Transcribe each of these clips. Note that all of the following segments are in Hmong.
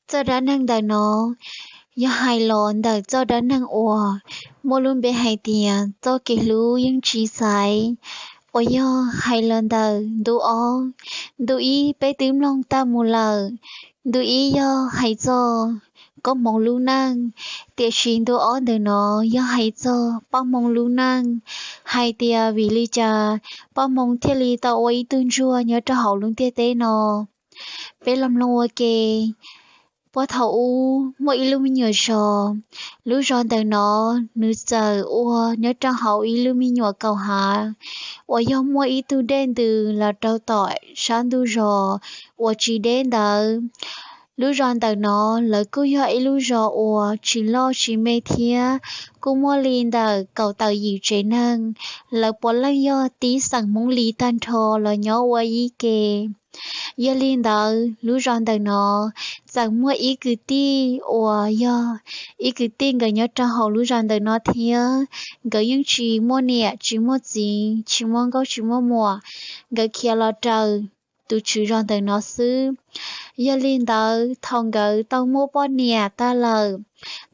Txoj dab neeg ntawm no yog hais los ntawm txoj dab neeg uas muaj lub npe hais tias txoj kev hlub yeej tsis xaiv, uas yog hais los ntawm ntu ob. Ntu ib peb twb mloog tag mus lawm, ntu ib yog hais txog koob hmoov lub neej, tiam sis ntu ob ntawm no yog hais txog Paj Hmoo lub neej, hais tias vim li cas Paj Hmoo thiaj li tau ua ib tug ntsuag nyob rau hauv lub ntiaj teb no. Peb los mloog ua ke. Puag thaum ub muaj ib lub me nyuam zos, lub zos ntawm no nws txawm ua nyob rau hauv ib lub me nyuam kaum hav uas yog muaj ib tug dej ntws los rau tom sab ntug zos uas tsis deb ntawd. Lub zos ntawm no lawv kuj yog ib lub zos uas tsis loj tsis me thiab, kuj muaj li ntawm kaum tawm yim tsev neeg. Lawv puav leej yog tib xeem Hmoob li tag nrho los nyob ua ib ke. Yog li ntawd lub zos ntawm no txawm muaj ib kwv tij uas yog ib kwv tij nkawd nyob rau hauv lub zos ntawm no thiab. Nkawd yeej tsis muaj niam tsis muaj txiv, tsis muaj nkauj tsis muaj muam, nkawd khiav los raws tus tswv zos ntawm no xwb. Yog li ntawd thaum nkawd tau muaj poj niam tag lawm,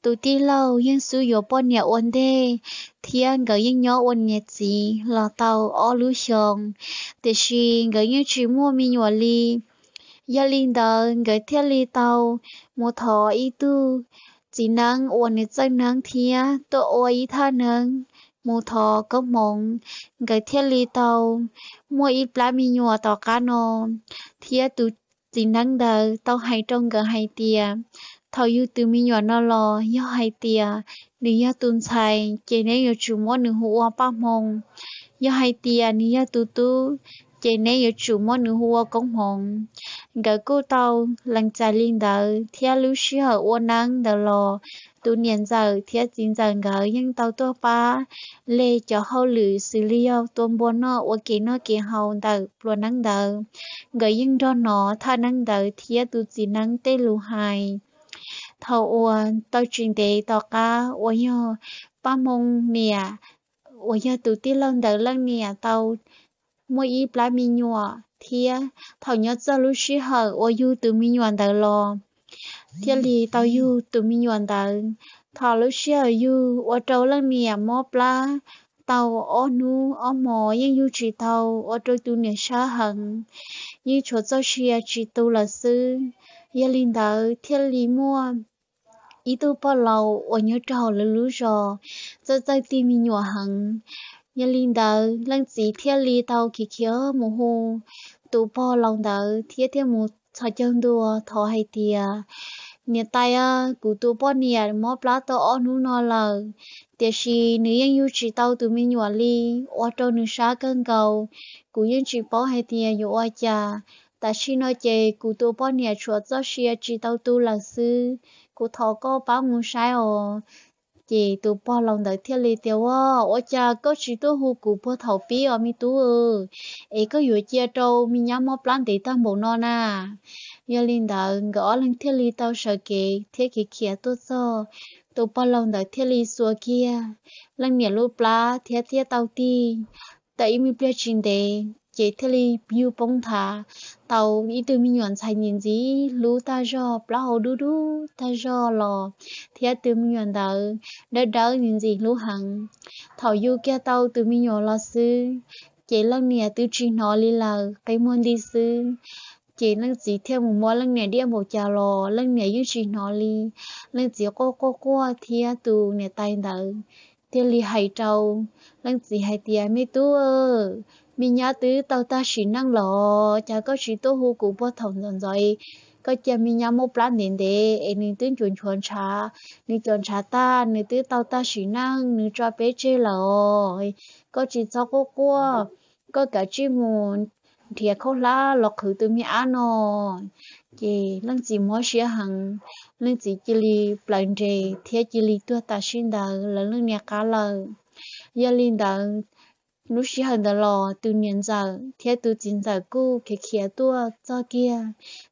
tus tij laug yeej xub yuav poj niam ua ntej, thiab nkawd yeej nyob ua niam txiv los tau ob lub xyoos, tiam sis nkawd yeej tsis muaj me nyuam li. Yog li ntawd nkawd thiaj li tau mus thov ib tug txiv neeb uas nws txawj neeb thiab tuaj ua ib thaj neeb mus thov koob hmoov. Nkawd thiaj li tau muaj ib plab me nyuam tom qab no, thiab tus txiv neeb ntawd tau hais rau nkawd hais tias, thaum yug tus me nyuam no los yog hais tias nws yog tus ntxhais ces neb yuav tsum muab nws hu ua Paj Hmoo, yog hais tias nws yog tus tub ces neb yuav tsum muab nws hu ua Koob Hmoov. Nkawd kuj tau lees txais li ntawd, thiab lub sij hawm ua neeb ntawd los tus niam ntxawm thiab txiv ntxawm nkawd yeej tau tuaj pab li cov hauj lwm xws li yog tua npua noj ua kev noj kev haus ntawm pluas neeb ntawd. Nkawd yeej nrog hnov thaj neeb ntawd thiab tus txiv neeb tej lus hais. Thaum uas tau tsis ntev tom qab uas yog Paj Hmoo niam uas yog tus tij laug ntawd leej niam tau muaj ib plab me nyuam, thiab thaum nyob txog lub sij hawm uas yug tus me nyuam ntawd los thiaj li tau yug tus me nyuam ntawd. Thaum lub sij hawm yug ua rau leej niam mob plab tau ob hnub ob hmos yeej yug tsis tau, ua rau tus niam sab heev, yeej tshuav txoj sia tsis tu lawm xwb. Yog li ntawd thiaj li muaj ib tug pog laus uas nyob rau hauv lawv lub zos txawj txawj tij me nyuam heev. Yog li ntawd leej txiv thiaj li tau khiav khiav mus hu tus pog laus ntawd thiab thiaj mus txhos caug ntua thov hais tias, niam tais, kuv tus poj niam mob plab tau ob hnub no lawm, tiam sis nws yeej yug tsis tau tus me nyuam li, ua rau nws sab kawg nkaus. Kuv yeej tsis paub hais tias yuav ua cas. Tam sim no ces kuv tus poj niam tshuav txoj sia tsis tau tu lawm xwb. Kuv thov koj pab mus saib os. Ces tus pog laus ntawd thiaj li tias, ua, ua cas koj tsis tuaj hu kuv puag thaum pib os me tub, es koj yuav cia rau me nyab mob plab ntev tag npaum no na? Yog li ntawd nkawd ob leeg thiaj li tau sawv kev thiab khiav khiav tuaj txog. Tus pog laus ntawd thiaj li xuas kiag leej niam lub plab thiab thiaj tau tig. Tau ib me pliag tsis ntev ces thiaj li yug poob nthav tau ib tug me nyuam ntxhais ntxim ntxim hlub tag zog, plaub hau dub dub tag zog los, thiab tus me nyuam ntawd dawb dawb ntxim ntxim hlub heev. Thaum yug kiag tau tus me nyuam los xwb, ces leej niam twb tsis hnov li lawm, qe muag nti xwb. Ces leej txiv thiaj mus muab leej niam diaj npaum cas los leej niam yeej tsis hnov li. Leej txiv quaj quaj quaj thiab tus niam tais ntawd thiaj li hais rau leej txiv hais tias, me tub, me nyab twb tau tag sim neej los, cas koj tsis tuaj hu kuv puag thaum ntxov ntxov? Koj cia me nyab mob plab ntev ntev es nws twb nchuav nchuav ntshav, nws cuam ntshav tag nws twb tau tag sim neej, nws tso peb tseg lawm os. Koj tsis txhob quaj quaj, koj kav tsij mus nrhiav khaub hlab los qhwv tus me ab no. Ces leej txiv mob siab heev, leej txiv cia li plaws nres thiab cia li tuag tam sim ntawd lawv leej niam qab lawm. Yog li ntawd, lub sij hawm ntawd los tus niam ntxawm thiab tus txiv ntxawm kuj khiav khiav tuaj txog kiag,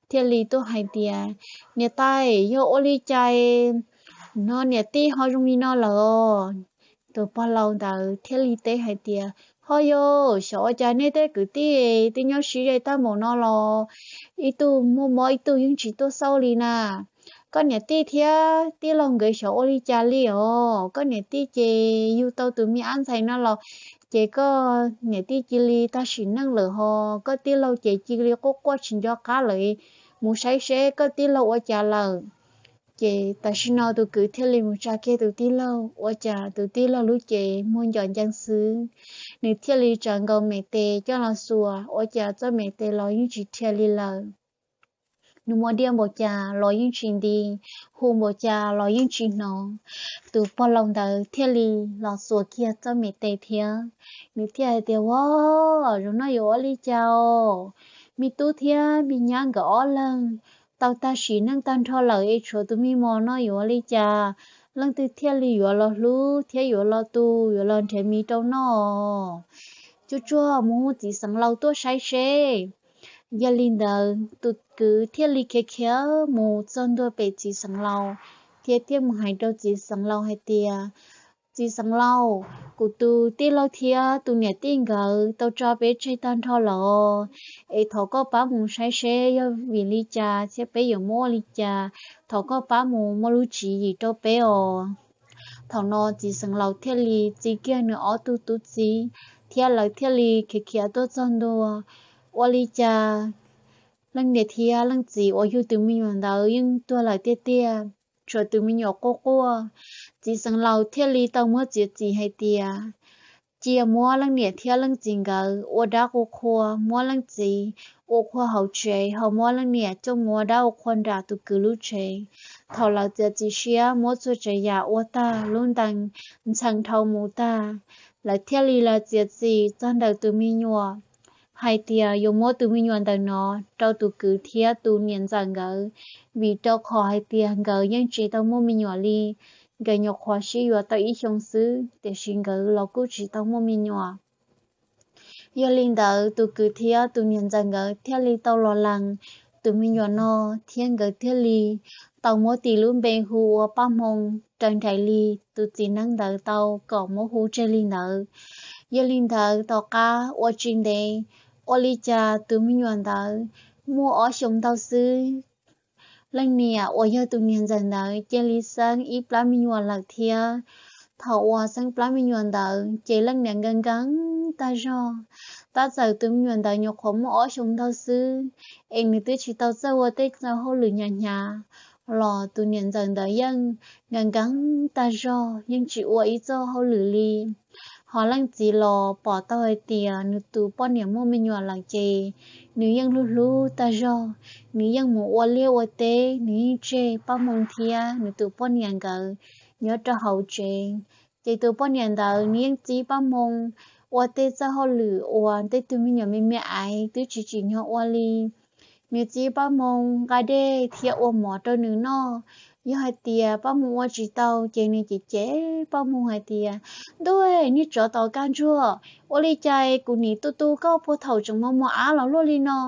thiaj li tuaj hais tias, niam tais, yog ua li cas no niam tij ho zoo li no lawm? Tus pog laus ntawd thiaj li teb hais tias, ho yog xyov ua cas nej tej kwv tij twb nyob sib ze tag npaum no los ib tug muaj mob ib tug yeej tsis tuaj xauj li na. Koj niam tij thiab tij laug nkawd xyov ua li cas li os. Koj niam tij ces yug tau tus me ab ntxhais no los ces koj niam tij cia li tag sim neej lawm ho koj tij laug ces cia li quaj quaj tsis nco qab lawm. Mus saib seb koj tij laug ua cas lawm. Ces tam sim no tus kwv thiaj li mus tsa kiag tus tij laug, ua cas tus tij laug lub cev muag ncov ncees xwb. Nws thiaj li tsa nkaus me tes coj los xuas, ua cas txoj me tes los yeej tsis dhia li lawm. Nws muab diaj npaum cas los yeej tsis nti, hu npaum cas los yeej tsis hnov. Tus pog laus ntawd thiaj li los xuas kiag txoj me tes thiab. Nws thiaj hais tias, Ua, zaum no yuav ua li cas os? Me tub thiab me nyab nkawd ob leeg tau tag sim neej tag nrho lawm es tshuav tus me mos no yuav ua li cas? Leej twg thiaj li yuav los hlub thiab yuav los tu, yuav los nrhiav mis rau noj? Tsuag tsuag mus hu txiv xeev laus tuaj saib seb. Yog li ntawd tus kwv thiaj li khiav khiav mus txog ntua pem txiv xeev laus, thiab thiaj mus hais rau txiv xeev laus hais tias, Txiv xeev laus, kuv tus tij laug thiab tus niam tij nkawd tau tso peb tseg tag nrho lawm, es thov koj pab mus saib seb yog vim li cas thiab peb yuav muab ua li cas, thov koj pab mus muaj lub tswv yim rau peb os. Thaum no txiv xeev laus thiaj li txib kiag nws ob tug tub txib, thiab lawv thiaj li khiav khiav tuaj txog ntua. Ua li cas leej niam thiab leej txiv uas yug tus me nyuam ntawd yeej tuag lawm tiag tiag, tshuav tus me nyuam quaj quaj. Txiv xeev laus thiaj li tau muab txiav txim hais tias, Cia muab leej niam thiab leej txiv nkawd ua dab ua qhua, muab leej txiv ua qhua hauv tsev, ho muab leej niam coj mus ua dab ua qhua nram tus kwv lub tsev. Thaum lawv txiav txim siab muab txhua tsav yam ua tag, lub ntees ntxhee dhau mus tag, lawv thiaj li los txiav txim txog ntawm tus me nyuam hais tias yuav muab tus me nyuam ntawm no rau tus kwv thiab tus niam ntxawm nkawd, vim rau qhov hais tias nkawd yeej tsis tau muaj me nyuam li. Nkawd nyuam qhuav sib yuav tau ib xyoo xwb, tiam sis nkawd los kuj tsis tau muaj me nyuam. Yog li ntawd tus kwv thiab tus niam ntxawm nkawd thiaj li tau los lees tus me nyuam no, thiab nkawd thiaj li tau muab tis lub npe hu ua Paj Hmoo raws nraim li tus txiv neeb ntawd tau kom muab hu tseg li ntawd. Yog li ntawd tom qab ua tsis ntev, ua li cas tus me nyuam ntawd muaj ob xyoo ntau xwb, leej niam uas yog tus niam ntxawm ntawd cia li xeeb ib plab me nyuam lawm thiab. Thaum uas xeeb plab me nyuam ntawd ces leej niam nkees nkees tag zog. Tab txawm tus me nyuam ntawd nyuam qhuav muaj ob xyoo ntau xwb, es nws twb tsis tau txawj ua tej txoj hauj lwm hnyav hnyav los tus niam ntxawm ntawd yeej nkees nkees tag zog, yeej tsis ua ib txoj hauj lwm li. Ho leej txiv los pom tau hais tias nws tus poj niam muaj me nyuam lawm ces nws yeej hlub hlub tag zog, nws yeej mus ua liaj ua teb, nws yeej tseg Paj Hmoo thiab nws tus poj niam nkawd nyob rau hauv tsev. Ces tus poj niam ntawd nws yeej txib Paj Hmoo ua tej txoj hauj lwm uas tej tug me nyuam me me aiv twb tsis tsim nyog ua li. Nws txib Paj Hmoo nqa dej thiab ua mov rau nws noj. Yog hais tias Paj Hmoo ua tsis tau ces nws cem cem Paj Hmoo hais tias, Ntuj, niag tsov tom kab ntsuag, ua li cas kuv nim tu tu koj puag thaum tseem mos mos av los luaj li no,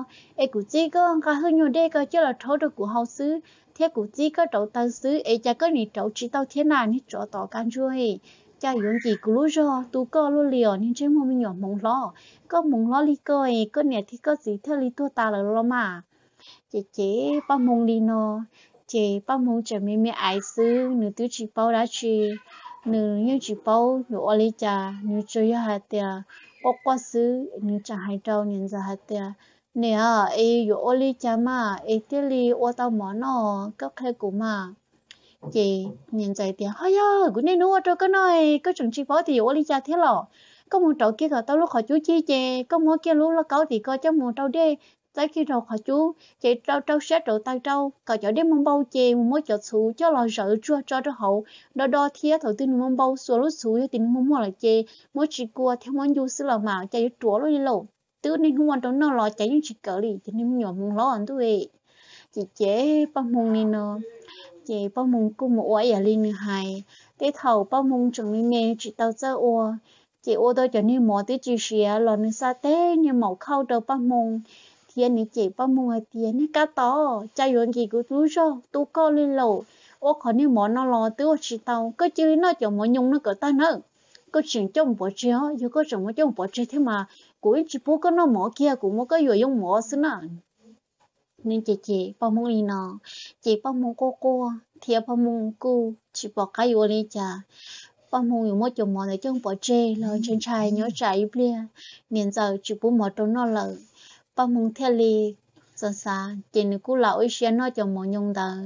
es kuv txib koj nqa hwj nyuag dej koj coj los rhaub rau kuv haus xwb, thiab kuv txib koj rauv taws xwb es cas koj nim rauv tsis tau thiab na, niag tsov tom kab ntsuag. Cas yuav nkim kuv lub zog tu koj luaj li os niag ntsej muag me nyuam hmoov hlob. Koj hmoov hlob li koj es koj niam thiab koj txiv thiaj li tuag tas lawm los mas. Ces cem Paj Hmoo li no, ces Paj Hmoo tseem me me aiv xwb, nws twb tsis paub dab tsi, nws yeej tsis paub yuav ua li cas, nws tsuas yog hais tias quaj quaj xwb. Nws tseem hais rau niam ntxawm hais tias, Niam, es yuav ua li cas mas es thiaj li ua tau mov noj, koj qhia kuv mas. Ces niam ntxawm tias, Ho yog kuv niaj hnub ua rau koj noj, koj tseem tsis paub tias yuav ua li cas thiab los? Koj mus rauv kiag kom tau lub qhov cub ci ces koj muab kiag lub lauj kaub tim ko coj mus rau dej, txawb kiag rau qhov cub ces rau rau siab rauv taws rau kom cov dej muaj npau ces mus muab cov txhuv coj los zawv tsuag tso rau hauv do do thiab thaum twg nws muaj npau xuas lub txhuv yog tias nws muaj muag lawm ces muab tsis kua thiab muab ncu xwb los mas cas yuav ruam luaj li lauj. Twb niaj hnub ua rau noj los cas yeej tsis kawg li ces niag me nyuam hmoov hlob ntuj. Ces cem Paj Hmoo li no, ces Paj Hmoo kuj mus ua ib yam li nws hais. Tej thaum Paj Hmoo tseem me me tsis tau txawj ua, ces ua tau cov niag mov twb tsis siav los nws xa teb niag maum khauj rau Paj Hmoo, thiab nws cem Paj Hmoo hais tias, Niag kab tom, cas yuav nkim kuv lub zog tu koj li lauj? Ua qhov niag mov no los twb ua tsis tau, koj cia li noj cov mov nyoos no kom tag nawb. Koj tseem coj mus pov tseg os, yog koj tseem muab coj mus pov tseg thiab mas kuv yeej tsis pub koj noj mov kiag, kuv muab koj yuam yoo mov xwb na. Nws ces cem Paj Hmoo li no, ces Paj Hmoo quaj quaj thiab Paj Hmoo kuj tsis pom qab yuav ua li cas. Paj Hmoo yuav muab cov mov ntawd coj pov tseg los ntshai ntshai nyob tsam ib pliag niam ntxawm tsis pub mov rau noj lawm. Paj Hmoo thiaj li xav xav ces nws kuj lam ua ib siab noj cov mov nyoos ntawd,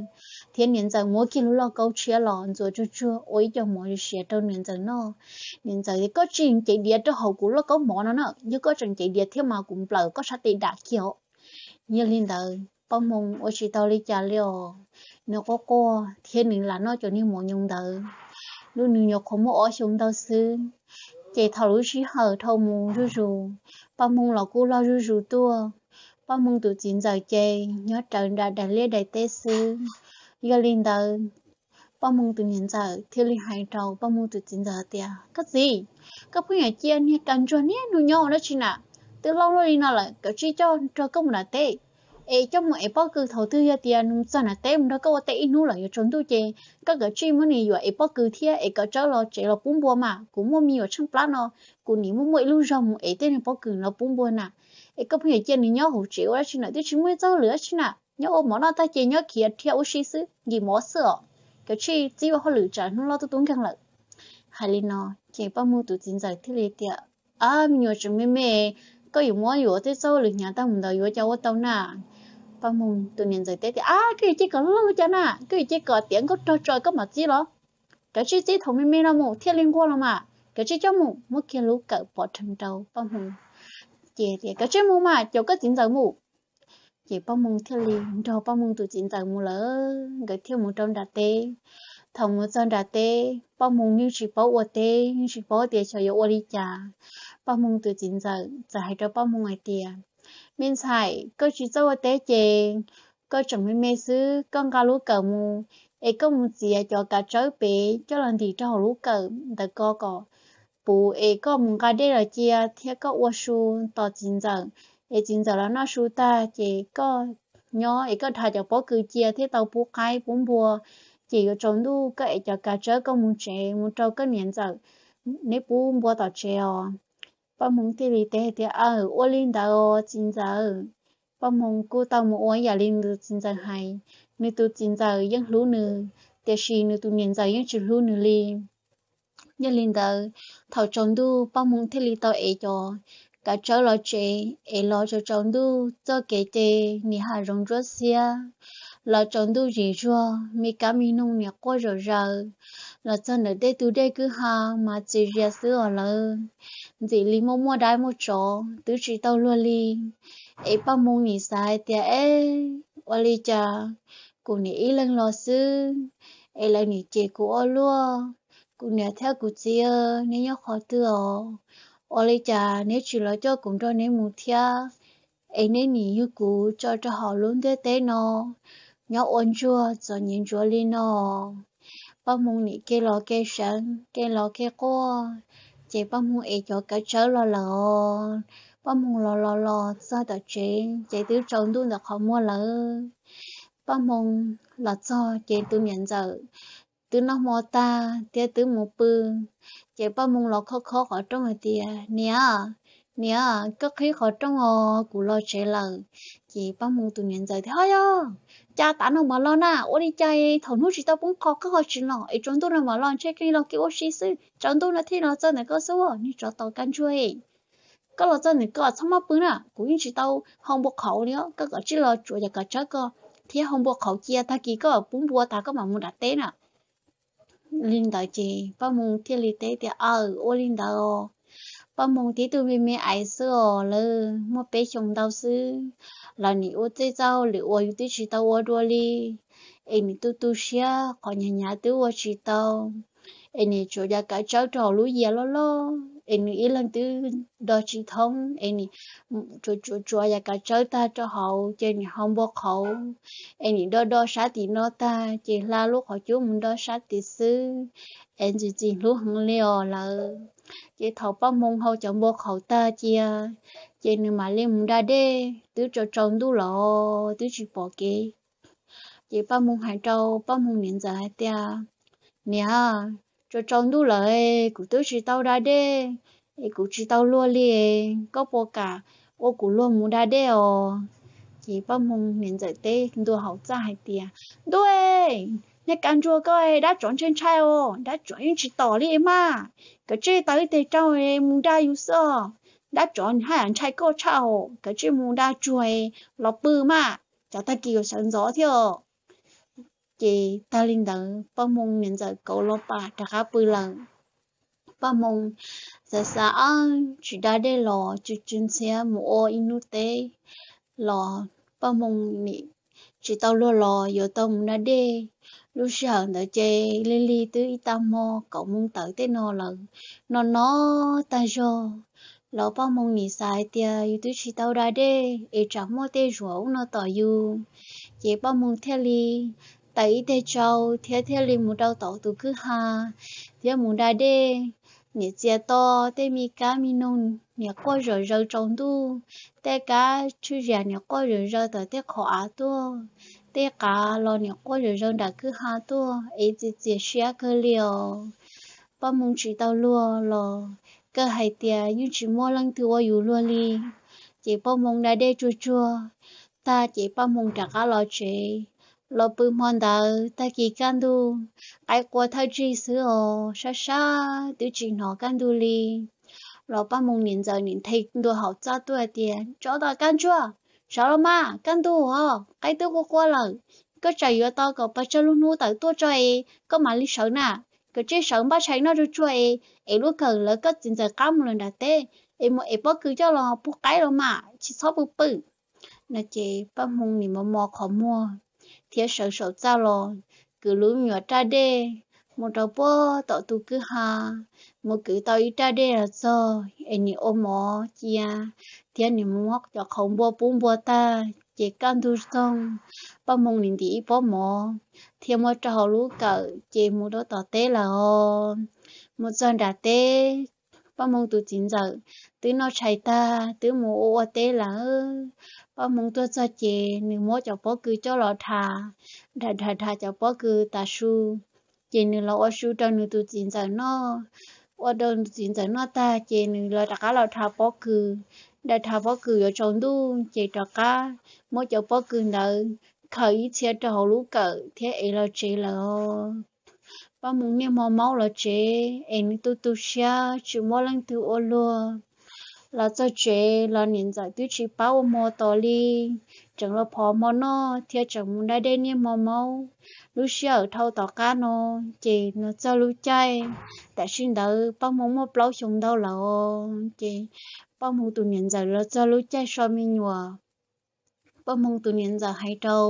thiab niam ntxawm muab kiag lub lauj kaub tshiab los ntxuav tsuag tsuag ua ib co mov siav rau niam ntxawm noj. Niam ntxawm tias, koj tsis cev diav rau hauv kuv lauj kaub mov no na, yog koj tseem cev diav thiab mas kuv nplawm koj sab tes dam kiag os. Yog li ntawd Paj Hmoo ua tsis tau li cas li os, nws quaj quaj thiab nws lam noj cov niag mov nyoos ntawd. Lub nws nyuam qhuav muaj ob xyoos ntau xwb, ces thaum lub sij hawm dhau mus zuj zus, Paj Hmoo los kuj loj zuj zus tuaj. Paj Hmoo tus txiv ntxawm ces nyob rawv nram daim liaj daim teb xwb. Yog li ntawd Paj Hmoo tus niam ntxawm thiaj li hais rau Paj Hmoo tus txiv ntxawm tias, koj txiv, koj pheej yuav cia niag Kas Ntsuag niaj hnub nyob ua dab tsi na? Twb laus luaj li no lawm, koj tsij coj nrog koj mus nram teb, es coj mus ev pob kws. Thaum twg yog tias nws txog nram teb mus nrog koj ua teb ib hnub lawm yuav tsaus ntuj ces koj kav tsij muab nws yuam ev pob kws thiab es kav tsawb los tsev los pub npua mas. Kuv muaj me nyuam tsheej plab no, kuv nim muaj muaj ib lub zog mus ev tej niag pob kws los pub npua na. Es koj pheej yuav cia nws nyob hauv tsev ua dab tsi na? Twb tsis muaj ib txoj hauj lwm dab tsi na, nyob ua mov noj tag ces nyob khiav dhia ua si xwb, nkim mov xwb os. Kav tsij txib ua hauj lwm tsam hnub loj tuaj tub nkeeg lawm. Hais li no ces Paj Hmoo tus txiv ntxawm thiaj li tias, ab, me nyuam tseem me me, koj yuav muab yuav tej txoj hauj lwm hnyav tag mus ntawd yuav ua cas ua tau na? Paj Hmoo tus niam ntxawm teb tias, ab, koj yuav cia kom loj li cas na? Koj yuav cia kom tiav nkauj rog tso koj mam txib los? Kav tsij txib thaum me me no mus thiaj li nquag los mas. Kav tsij coj mus. Muab kiag lub kawm pov rhees rau Paj Hmoo, ces tias, kav tsij mus mas, caum koj txiv ntxawm mus. Ces Paj Hmoo thiaj li nrog Paj Hmoo tus txiv ntxawm mus lawm, nkawd thiaj mus rau nram teb. Thaum mus txog nram teb, Paj Hmoo yeej tsis paub ua teb, yeej tsis paub tias xyov yuav ua li cas. Paj Hmoo tus txiv ntxawm txawm hais rau Paj Hmoo hais tias, me ntxhais, koj tsis txawj ua teb ces koj tseem me me xwb, koj nqa lub kawm mus, es koj mus txiav cov kav tsawb pem coj los ntim rau hauv lub kawm ntawm ko kom puv, es koj mus nqa dej los cia thiab koj ua su tos txiv ntxawm, es txiv ntxawm los noj su tag ces koj nyob es koj dhia cov pob kws cia thiab tau pub qaib pub npua, ces yuav tsaus ntuj koj ev cov kav tsawb koj mus tsev mus rau koj niam ntxawm, neb pub npua tom tsev os. Paj Hmoo thiaj li teb tias, aw, ua li ntawd os txiv ntxawm. Paj Hmoo kuj tau mus ua ib yam li nws tus txiv ntxawm hais. Nws tus txiv ntxawm yeej hlub nws, tiam sis nws tus niam ntxawm yeej tsis hlub nws li. Yog li ntawd, thaum tsaus ntuj Paj Hmoo thiaj li tau ev cov kav tsawb los tsev, es los tsaus tsaus ntuj txoj kev ces nim hav zoov ntsuab xiab, los tsaus ntuj zim zuag, me kab me noog nim quaj zom zaws, los txog ntawm tej tus dej kwj ha mas txias zias xwb os lawv. Ntxim li muaj muaj dab muaj tsov twb tsis tau luag li. Es Paj Hmoo nim xav hais tias, eb, ua li cas kuv nim ib leeg los xwb es lawv nim cem kuv ua luaj? Kuv niam thiab kuv txiv neb nyob qhov twg os? Ua li cas neb tsis los coj kuv nrog neb mus thiab? Es neb nim yug kuv tso rau hauv lub ntiaj teb no nyob ua ntsuag txom nyem ntsuav li no. Paj Hmoo nim kev los kev seev, kev los kev quaj, ces Paj Hmoo ev cov kav tsawb los lawm. Paj Hmoo los los los txog tom tsev ces twb tsaus ntuj ntawm qhov muag lawm. Paj Hmoo los txog ces tus niam ntxawm twb noj hmo tag thiab twb mus pw. Ces Paj Hmoo los khob khob qhov rooj hais tias, niam, niam, koj qhib qhov rooj os, kuv los tsev lawm. Ces Paj Hmoo tus niam ntxawm tias, ho yog, cas tav no mas los na? Ua li cas thaum hnub tsis tau poob qho koj ho tsis los es tsaus ntuj no mas los? Ntshe koj los kev ua si xwb, tsaus ntuj no thiaj los txog ntawm koj xwb, niag tsov tom Kas Ntsuag. Koj los txog ntawm koj txhob maj pw na, kuv yeej tsis tau hau npua qhauv li os. Koj kav tsij los tsuav cov kav tsawb ko thiab hau npua qhauv cia, tag kis koj pub npua tas koj mam mus nram teb na. Li ntawd ces Paj Hmoo thiaj li teb tias, aw, ua li ntawd. Paj Hmoo tib tug me me aiv xwb os, lawv muaj peb xyoos ntau xwb, los nim ua tej txoj hauj lwm uas yus twb tsis tau ua dua li, es nim tu tu siab qhov hnyav hnyav twb ua tsis tau, es nim tsuav cov kav tsawb rau hauv lub yias loj loj es nws ib leeg twb do tsis thoob, es nim tsuav tsuav tsuav cov kav tsawb tag rau hauv ces nim hau npua qhauv, es nim do do sab tim no tag ces hla lub qhov cub mus do sab tim xwb, es ntxim ntxim hlub heev li os lawv. Ces thaum Paj Hmoo hau cov npua qhauv tag cia, ces nws mam li mus da dej, twb tsaus tsaus ntuj los twb tsis pom kev. Ces Paj Hmoo hais rau Paj Hmoo niam ntxawm hais tias, niam, tsaus tsaus ntuj lawm, kuv twb tsis tau da dej, es kuv tsis tau luag li, koj puas kam ua kuv luag mus da dej os? Ces Paj Hmoo niam ntxawm teb ntua hauv txaj hais tias, Ntuj, niag kav ntsuag koj, dab tsov ntshai ntshai os, dab tsov yeej tsis tom li mas, koj tsij taws ib teg rau mus dag yus xwb os, dab tsov haj yam ntshai koj tshaj os, koj tsij mus dag tsuag los pw mas, tsam tag kis yuav sawv ntxov thiab. Ces tag li ntawd Paj Hmoo niam ntxawm kauv los pas rov qab pw lawm. Paj Hmoo xav xav, Ab, tsis da dej los tsw tsw ntxhiab, mus ua ib hnub teb los Paj Hmoo nim tsis tau luag los yuav tau mus da dej. Lub sij hawm ntawd ces lig lig twb ib tag hmo kaum moo tawm tej no lawm, no no tag zog los Paj Hmoo nim xav hais tias yus twb tsis tau da dej es tsam muaj tej zuam ub no tom yus. Ces Paj Hmoo thiaj li taws ib teg tsau thiab thiaj li mus rau tom tus kwj ha thiab mus da dej. Nim txias to tej me kab me noog nim quaj zom zaws tsaus ntuj, tej kab tshwj zias nim quaj zom zaws tom tej qhov av tuaj, tej qav los nim quaj zom zaws nram kwj ha tuaj es txias txias siab kawg li os. Paj Hmoo tsis tau luag los kawg hais tias yeej tsis muaj leej twg ua yus luag li. Ces Paj Hmoo da dej tsuag tsuag tag ces Paj Hmoo rov qab los tsev. Los pw hmo ntawd tag kis kaj ntug, qaib qua thawj tsig xwb os, sab sab twb tsis hnov kaj ntug li. Los Paj Hmoo niam ntxawm nim nthe ntua hauv txaj tuaj hais tias, Tsov tom kab ntsuag, sawv los mas kaj ntug os, qaib twb qua qua lawm. Koj tsam yuav tau kom pes tsawg lub hnub tawm tuaj tso es koj mam li sawv na. Koj tsij sawv npaj tshais noj tsuag tsuag es, es lub kawm lawv koj txiv ntxawm qab mus lawm nram teb es mus es pob kws coj los pub qaib los mas, tsis txhob pw pw. No ces Paj Hmoo nim mos mos qhov muag thiab sawv saum txaj los kwv lub me nyuam raj dej mus rau puag tom tus kwj ha, mus kwv tau ib raj dej los txog es nim ua mov cia thiab nim muab cov qhauv npua pub npua tag ces kaj ntug txoog, Paj Hmoo nim ntim ib pob mov thiab muab rau hauv lub kawm ces mus rau tom teb lawm os. Mus txog nram teb, Paj Hmoo tus txiv ntxawm twb noj tshais tag twb mus ua ua teb lawm. Paj Hmoo tuaj txog ces nws muab cov pob kws coj los dhas, dhas dhas dhas cov pob kws tas su ces nws los ua su rau nws tus txiv ntxawm noj. Ua rau nws txiv ntxawm noj tag ces nws los rov qab los dhas pob kws. Dhas dhas pob kws yuav tsaus ntuj ces rov qab muab cov pob kws ntawd khaws ib txhia rau hauv lub kawm thiab es los tsev lawm. Paj Hmoo niaj hmo maub los tsev es nws tu tu siab tsis muaj leej twg ua luag. Los txog tsev los niam ntxawm twb tsis pab ua hmo tos li, tseem los phov hmo noj thiab tseem mus da dej niaj hmo maub. Lub sij hawm dhau tom qab no ces los txog lub caij, tam sim ntawd Paj Hmoo muaj plaub xyoos ntau lawm ces Paj Hmoo tus niam ntxawm los txog lub caij so me nyuam. Paj Hmoo tus niam ntxawm hais rau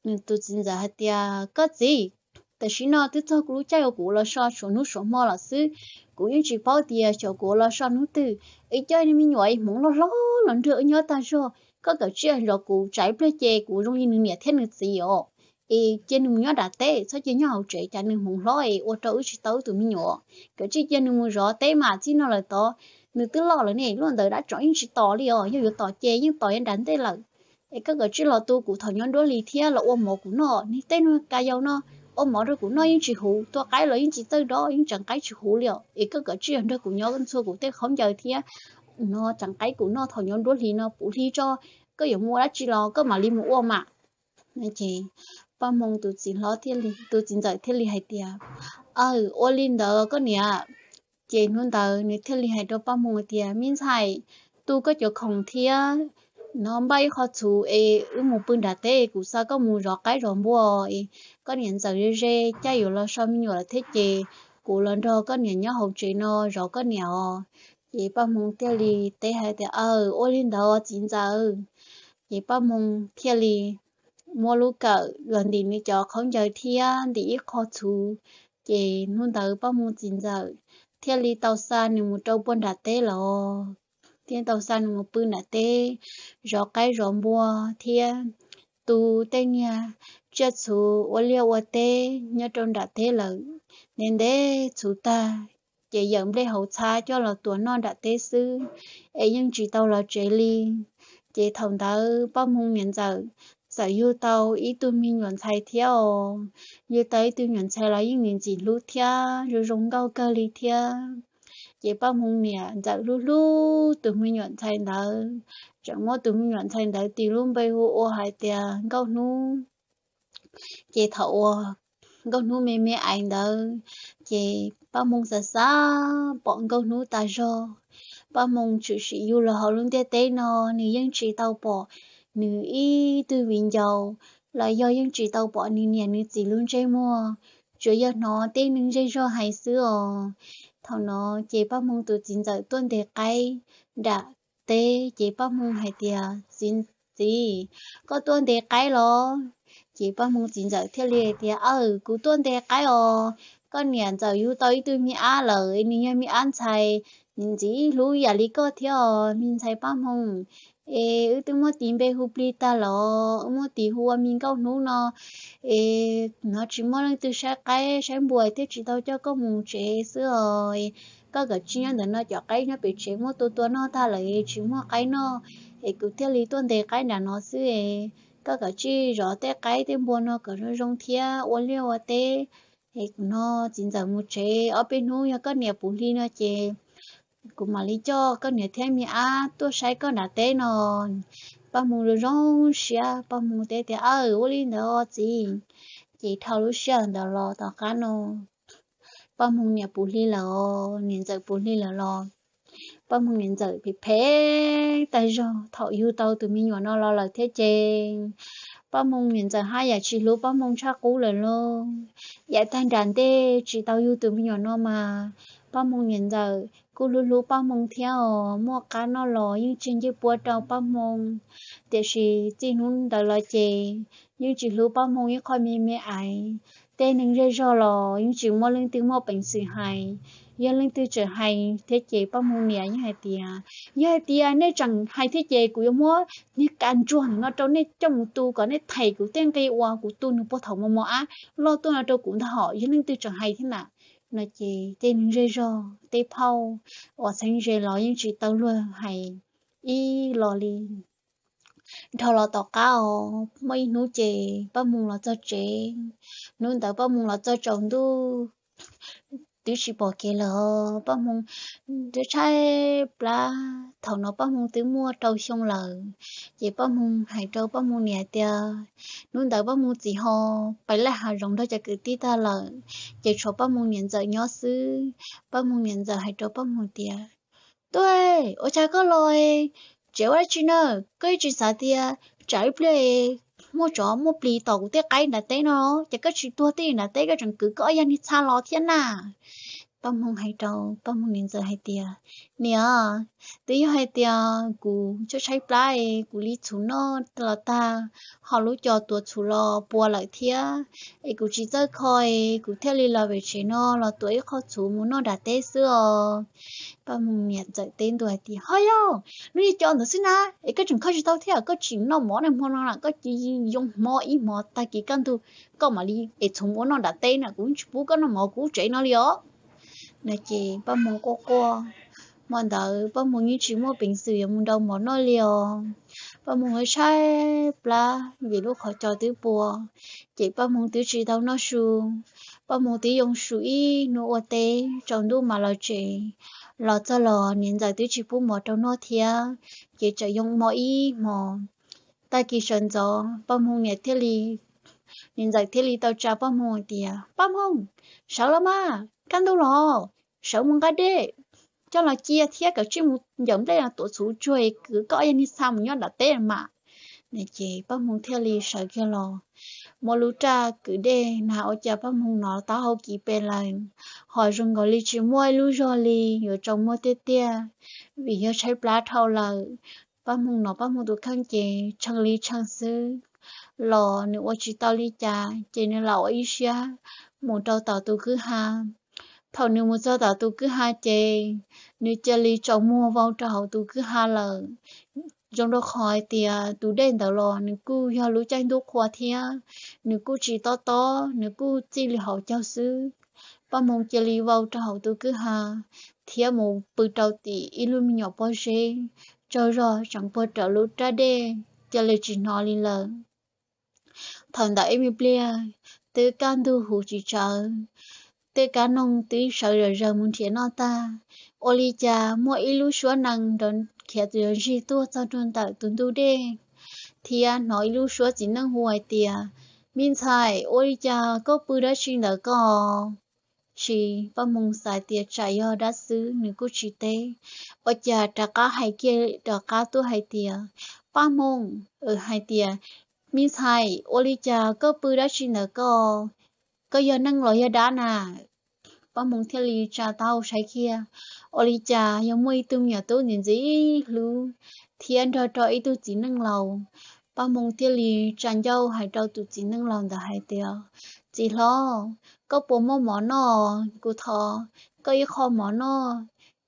nws tus txiv ntxawm hais tias, Koj txiv, tam sim no twb txog kuv lub caij uas kuv los so suav hnub suav hmo lawm xwb, kuv yeej tsis paub tias xyov kuv los so hnub twg. Es coj me nyuam hmoov loj hlob los nrog wb nyob tag zog, koj kawm tsiaj zov kuv tsam ib pliag ces kuv zoo li nws niam thiab nws txiv os. Es cia nws mus nyob nram teb, txhob cia nyob hauv tsev, cas nws hmoov hlob es ua rau wb tsis tau wb tus me nyuam. Kawm tsiaj cia nws mus zov teb mas txij no lawm tod, nws twb loj lawm ne, luaj ntawd dab tsov yeej tsis tom li os, yog yuav tom ces yeej tom yav nram ntej lawm. Es koj kawm tsiaj los tu kuv thaum nyob nruab hlis thiab los ua mov kuv noj, niag tej no ka yau no, ua mov rau kuv noj yeej tsis huv, tua qaib los yeej tsis txawj dob, yeej tseev qaib tsis huv li os. Es koj kawm tsiaj los nrog kuv nyob ntxhua kuv tej khaub ncaws thiab no tseev qaib kuv noj thaum nyob nruab hlis no puv hli tso, koj yuav mus ua dab tsi los koj mam li mus ua mas. Ces Paj Hmoo tus txiv hlob thiaj li, tus txiv ntxawm thiaj li hais tias, Aw, ua li ntawd koj niam. Ces hnub ntawd nws thiaj li hais rau Paj Hmoo tias, Me ntxhais, tu koj cov khoom thiab no npaj ib qho txhuv es wb mus pw nram teb, kuv xa koj mus zov qaib zov npua es koj niam ntxawm ze ze caij yuav los so me nyuam lawm thiab ces kuv los nrog koj niam nyob hauv tsev no zov koj niam os. Ces Paj Hmoo thiaj li teb hais tias, Aw, ua li ntawd txiv ntxawm. Ces Paj Hmoo thiaj li muab lub kawm los ntim nws cov khaub ncaws thiab ntim ib qho txhuv. Ces hnub ntawd Paj Hmoo txiv ntxawm thiaj li tau xa nws mus rau puag nram teb lawm, thiaj tau xa nws mus pw nram teb zov qaib zov npua thiab tu tej niag tsiaj txhuv ua liaj ua teb nyob rau nram teb lawm. Ntev ntev txhuv tag ces yawm nplej hauv txhab coj los tuav noj nram teb xwb es yeej tsis tau los tsev li. Ces thaum ntawd Paj Hmoo niam ntxawm txawm yug tau ib tug me nyuam ntxhais thiab os. Yug tau ib tug nyuam ntxhais los yeej ntxim ntxim hlub thiab zoo zoo nkauj kawg li thiab. Ces Paj Hmoo niam ntxawm hlub hlub tus me nyuam ntxhais ntawd, tseem muab tus me nyuam ntxhais ntawd tis lub npe hu ua hais tias Nkauj Hnub. Ces thaum uas Nkauj Hnub me me ais ntawd, ces Paj Hmoo xav xav pom Nkauj Hnub tas zog. Paj Hmoo tshwm sim yug los hauv lub ntiaj teb no, nws yeej tsis tau pom nws ib tug viv ncaus, los yog yeej tsis tau pom nws niam nws txiv lub ntsej muag, tsuas yog hnov tej neeg zej zog hais xwb os. Thaum no ces Paj Hmoo tus txiv ntxawm tuaj ntes qaib nram teb, ces Paj Hmoo hais tias, Txiv, txiv, koj tuaj ntes qaib los? Ces Paj Hmoo txiv ntxawm thiaj li hais tias, Aws, kuv tuaj ntes qaib os. Koj niam ntxawm yug tau ib tug me ab lawm, nws yog me ab ntxhais, nws ntxim hlub yam li koj thiab os me ntxhais Paj Hmoo. Es wb twb muab tis npe hu plig tag los, wb muab tis hu ua me Nkauj Hnub no. Es hnov tsis muaj leej twg saib qaib saib npua thiab tsis tau coj koj mus tsev xwb os. Koj kav tsij nyob ntawm no, cov qaib nyob pem tsev muab tua tua noj tag lawm, tsis muaj qaib noj, es kuv thiaj li tuaj ntes qaib nram no xwb. Koj kav tsij zov tej qaib tej npua no kom zoo zoo thiab ua liaj ua teb. Es kuv no txiv ntxawm mus tsev, ob peb hnub yog koj niam puv hli no ces kuv mam li coj koj niam thiab me ab tuaj saib koj nram teb no. Paj Hmoo zoo zoo siab, Paj Hmoo teb tias, Aws, ua li ntawd os txiv. Ces dhau lub sij hawm ntawd los tom qab no Paj Hmoo niam puv hli lawm os, niam ntxawm puv hli lawm los, Paj Hmoo niam ntxawm phem phem tag zog thaum yug tau tus me nyuam no los lawm thiab ces Paj Hmoo niam ntxawm haj yam tsis hlub Paj Hmoo tshaj qub lawm lauj. Yav tag nram ntej tsis tau yug tus me nyuam no mas Paj Hmoo niam ntxawm kuj hlub hlub Paj Hmoo thiab os, muaj qab noj los yeej tseg ncej puab rau Paj Hmoo. Tiam sis txij hnub ntawd los ces yeej tsis hlub Paj Hmoo ib qho me me aiv. Tej neeg zej zog los yeej tsis muaj leej twg muaj peev xwm hais, yog leej twg tseem hais thiab ces Paj Hmoo niam yeej hais tias, Yog hais tias nej tseem hais thiab ces kuv yuav muab niag kas ntsuag no rau nej coj mus tu kom nej them kuv tej nqi uas kuv tu nws puag thaum mos mos ab loj tuaj no rau kuv ntag hos, yog leej twg tseem hais thiab na. No ces tej neeg zej zog tej phauj uas txheeb ze los yeej tsis tau luag hais ib los li. Dhau los tom qab os, muaj ib hnub ces Paj Hmoo los txog tsev. Hnub ntawd Paj Hmoo los txog tsaus ntuj, twb tsis pom kev lawm. Paj Hmoo twb tshaib plab, thaum no Paj Hmoo twb muaj rau xyoo lawm. Ces Paj Hmoo hais rau Paj Hmoo niam tias, hnub ntawd Paj Hmoo txiv ho pais laj hav zoov nrog cov kwv tij tag lawm, ces tshuav Paj Hmoo niam ntxawm nyob xwb. Paj Hmoo niam ntxawm hais rau Paj Hmoo tias, Tub, ua cas koj los tsev ua dab tsi na? Koj yeej tsis xav tias tsam ib pliag muaj tsov muaj plis tom kuv tej qaib nram teb no, ces koj tsis tuag tej nram teb, koj tseem kwv koj ob yag niag txha los thiab na? Paj Hmoo hais rau Paj Hmoo niam ntxawm hais tias, Niam, twb yog hais tias kuv tshaib tshaib plab es kuv li txhuv noj los tag, ho lub co tuav txhuv los puas lawm thiab, es kuv tsis txawj kho es kuv thiaj li los pem tsev no los tuav ib qho txhuv mus noj nram teb xwb os. Paj Hmoo niam ntxawm teb ntua hais tias, Ho yog, lub niag co ntawd xwb na, es koj tseem kho tsis tau thiab, koj tsis noj mov na, hmo no na koj cia li yoo hmo ib hmos, tag kis kaj ntug koj mam li es txhuv mus ua noj nram teb na, kuv tsis pub koj noj mov kuv lub tsev no li os. No ces Paj Hmoo quaj quaj, hmo ntawd Paj Hmoo yeej tsis muaj peev xwm yuav mus nrau mov noj li os. Paj Hmoo tshaib plab vim lub qhov co twb puas, ces Paj Hmoo twb tsis tau noj su. Paj Hmoo twb yoo su ib hnub ua teb, tsaus ntuj mam los tsev. Los txog los niam ntxawm twb tsis pub mov rau noj thiab, ces tseem yoo mov ib hmos. Tag kis sawv ntxov Paj Hmoo niam thiaj li, niam ntxawm thiaj li tau tsa Paj Hmoo hais tias, Paj Hmoo, sawv los mas, kaj ntug los, sawv mus nqa dej coj los cia thiab kav tsij mus ncaws nplej los tuav txhuv tsuag kwv koj ob yag niag txha mus nyob nram teb mas. Ces Paj Hmoo thiaj li sawv kiag los, muab lub raj kwv dej na ua cas Paj Hmoo hnov taub hau kiv pes lawm, ho zoo nkaus li tsis muaj ib lub zog li, yuav tsaus muag tiag tiag, vim yog tshaib plab dhau lawm. Paj Hmoo hnov Paj Hmoo tus kheej ces tshee li tshee xwb, los nws ua tsis tau li cas ces nws lam ua ib siab mus rau tom tus kwj ha. Thaum nws mus txog tom tus kwj ha ces nws cia li tsaus muag vau rau hauv tus kwj ha lawm. Zoo rau qhov hais tias tus dej ntawd los nws kuj yog lub caij ntuj qhua thiab, nws kuj tsis tob tob, nws kuj txij li hauv caug xwb. Paj Hmoo cia li vau rau hauv tus kwj ha thiab mus pw rau tim ib lub me nyuam pob zeb, tsaug zog tseem puag rawv lub raj dej, cia li tsis hnov li lawm. Thaum ntawd ib me pliag, twb kaj ntug huv tsis tsawv, tej kab noog twb sawv zawm zaws mus nrhiav noj tag, ua li cas muaj ib lub suab nees nrov khiav tus yov zig tuaj txog rau ntawm tus ntug dej, thiab hnov ib lub suab txiv neej hu hais tias, Me ntxhais, ua li cas koj pw dab tsi ntawm koj? Tsis, Paj Hmoo xav tias tsam yog dab xwb nws kuj tsis teb, ua cas rov qab hais kiag rov qab tuaj hais tias, Paj Hmoo, hais tias, Me ntxhais, ua li cas koj pw dab tsi ntawm koj? Koj yog neeg los yog dab na? Paj Hmoo thiaj li tsa taub hau saib kiag, ua li cas yog muaj ib tug me nyuam tub ntxim ntxim hlub thiab nrog rau ib tug txiv neej laus. Paj Hmoo thiaj li tsa ncauj hais rau tus txiv neej laus ntawd hais tias, Txiv hlob, koj puas muaj mov noj? Kuv thov koj ib qho mov noj,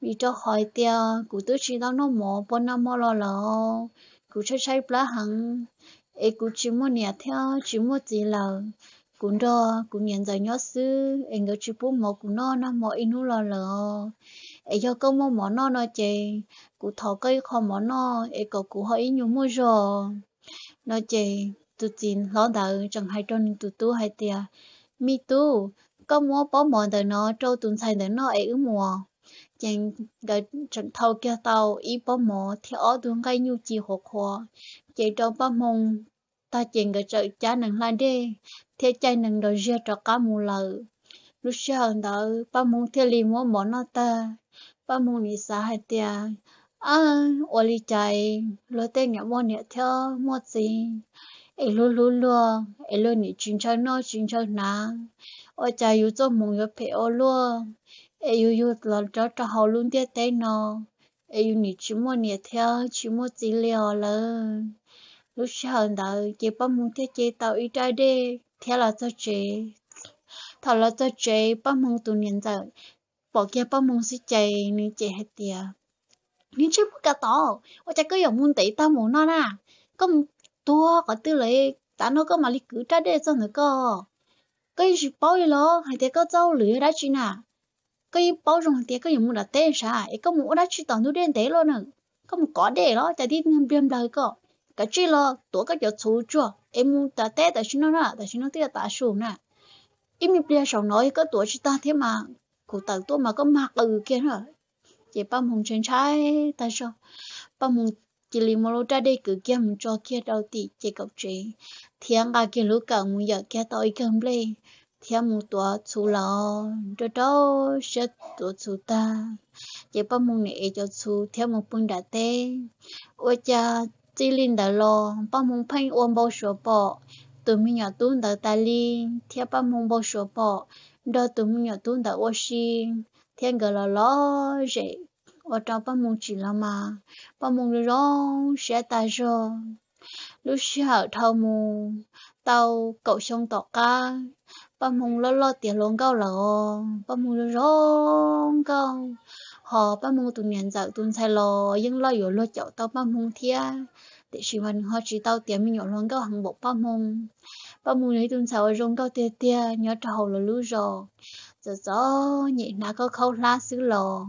vim rau qhov hais tias kuv twb tsis tau noj mov puas nag hmo los lawm. Kuv tshaib tshaib plab heev, es kuv tsis muaj niam thiab tsis muaj txiv lawm. Kuv nrog kuv niam ntxawm nyob xwb es nkawd tsis pub mov kuv noj nag hmo ib hnub los lawm. Es yog koj muaj mov noj no ces kuv thov koj ib qho mov noj es kom kuv ho ib nyuag muaj zog. No ces tus txiv hlob ntawd tseem hais rau nws tus tub hais tias, Me tub, koj muab pob mov ntawm no rau tus ntxhais ntawm noj es wb mus. Ces nkawd tseem thau kiag tau ib pob mov thiab ob tug nqaij nyuj ci qhuav qhuav, ces rau Paj Hmoo tag ces nkawd txawm cab nees hla dej thiab caij nees nrov ziag rov qab mus lawm. Lub sij hawm ntawd Paj Hmoo thiaj li muab mov noj tag, Paj Hmoo nim xav hais tias, Ab, ua li cas luag tej niam muaj niam thiab muaj txiv es hlub hlub luag es luag nim tsis ntshaw noj tsis ntshaw hnav, ua cas yus txoj hmoov yuav phem ua luaj, es yus yug los rov rau hauv lub ntiaj teb no es yus nim tsis muaj niam thiab tsis muaj txiv li os lawm. Lub sij hawm ntawd ces Paj Hmoo thiaj ce tau ib rab dej thiab los txog tsev. Thaum los txog tsev Paj Hmoo tus niam ntxawm pom kiag Paj Hmoo xwb ces nws ces hais tias, Niag ntsej muag kab tom, ua cas koj yuav mus ntev tag mus no na? Koj mus tuag qhov twg lawm, tav no koj mam li kwv rab dej txog ntawm koj? Koj yeej tsis paub li los hais tias koj txoj hauj lwm yog dab tsi na? Koj yeej paub zoo hais tias koj yuav mus nram teb sav es koj mus ua dab tsi tom ntug dej ntev luaj na? Koj mus kov dej los cas tib niag npliag nplawg koj? Kav tsij los tuav koj cov txhuv tsuag es mus nram teb tam sim no na, tam sim no twb yuav tav su na. Ib me pliag saum no yog koj tuav tsis tag thiab mas kuv tawm tuaj mas koj mag qw kiag na. Ces Paj Hmoo ntshai ntshai tag zog, Paj Hmoo cia li muab lub rab dej kwv kiag mus tso kiag rau tim ces kaum tsev, thiab nqa kiag lub kawm mus yawm kiag tau ib kawm nplej thiab mus tuav txhuv los rau rau siab tuav txhuv tag, ces Paj Hmoo nim ev cov txhuv thiab mus pw nram teb. Ua cas txij li ntawd los Paj Hmoo pheej ua npau suav pom tus me nyuam tub ntawd tas li, thiab Paj Hmoo npau suav pom nrog tus me nyuam tub ntawd ua si, thiab nkawd los lom zem, ua rau Paj Hmoo tsis los mas Paj Hmoo zoo zoo siab tag zog. Lub sij hawm dhau mus tau kaum xyoo tom qab, Paj Hmoo loj loj tiav hluas nkauj lawm os, Paj Hmoo zoo zoo nkauj, ho Paj Hmoo tus niam ntxawm tus ntxhais los yeej loj yuav luag caum tau Paj Hmoo thiab, tiam sis mas nws ho tsis tau tiav me nyuam hluas nkauj heev npaum Paj Hmoo. Paj Hmoo yog ib tug ntxhais uas zoo nkauj tiag tiag nyob rau hauv lawv lub zos, txom txom nyem hnav khaub khaub hlab xwb los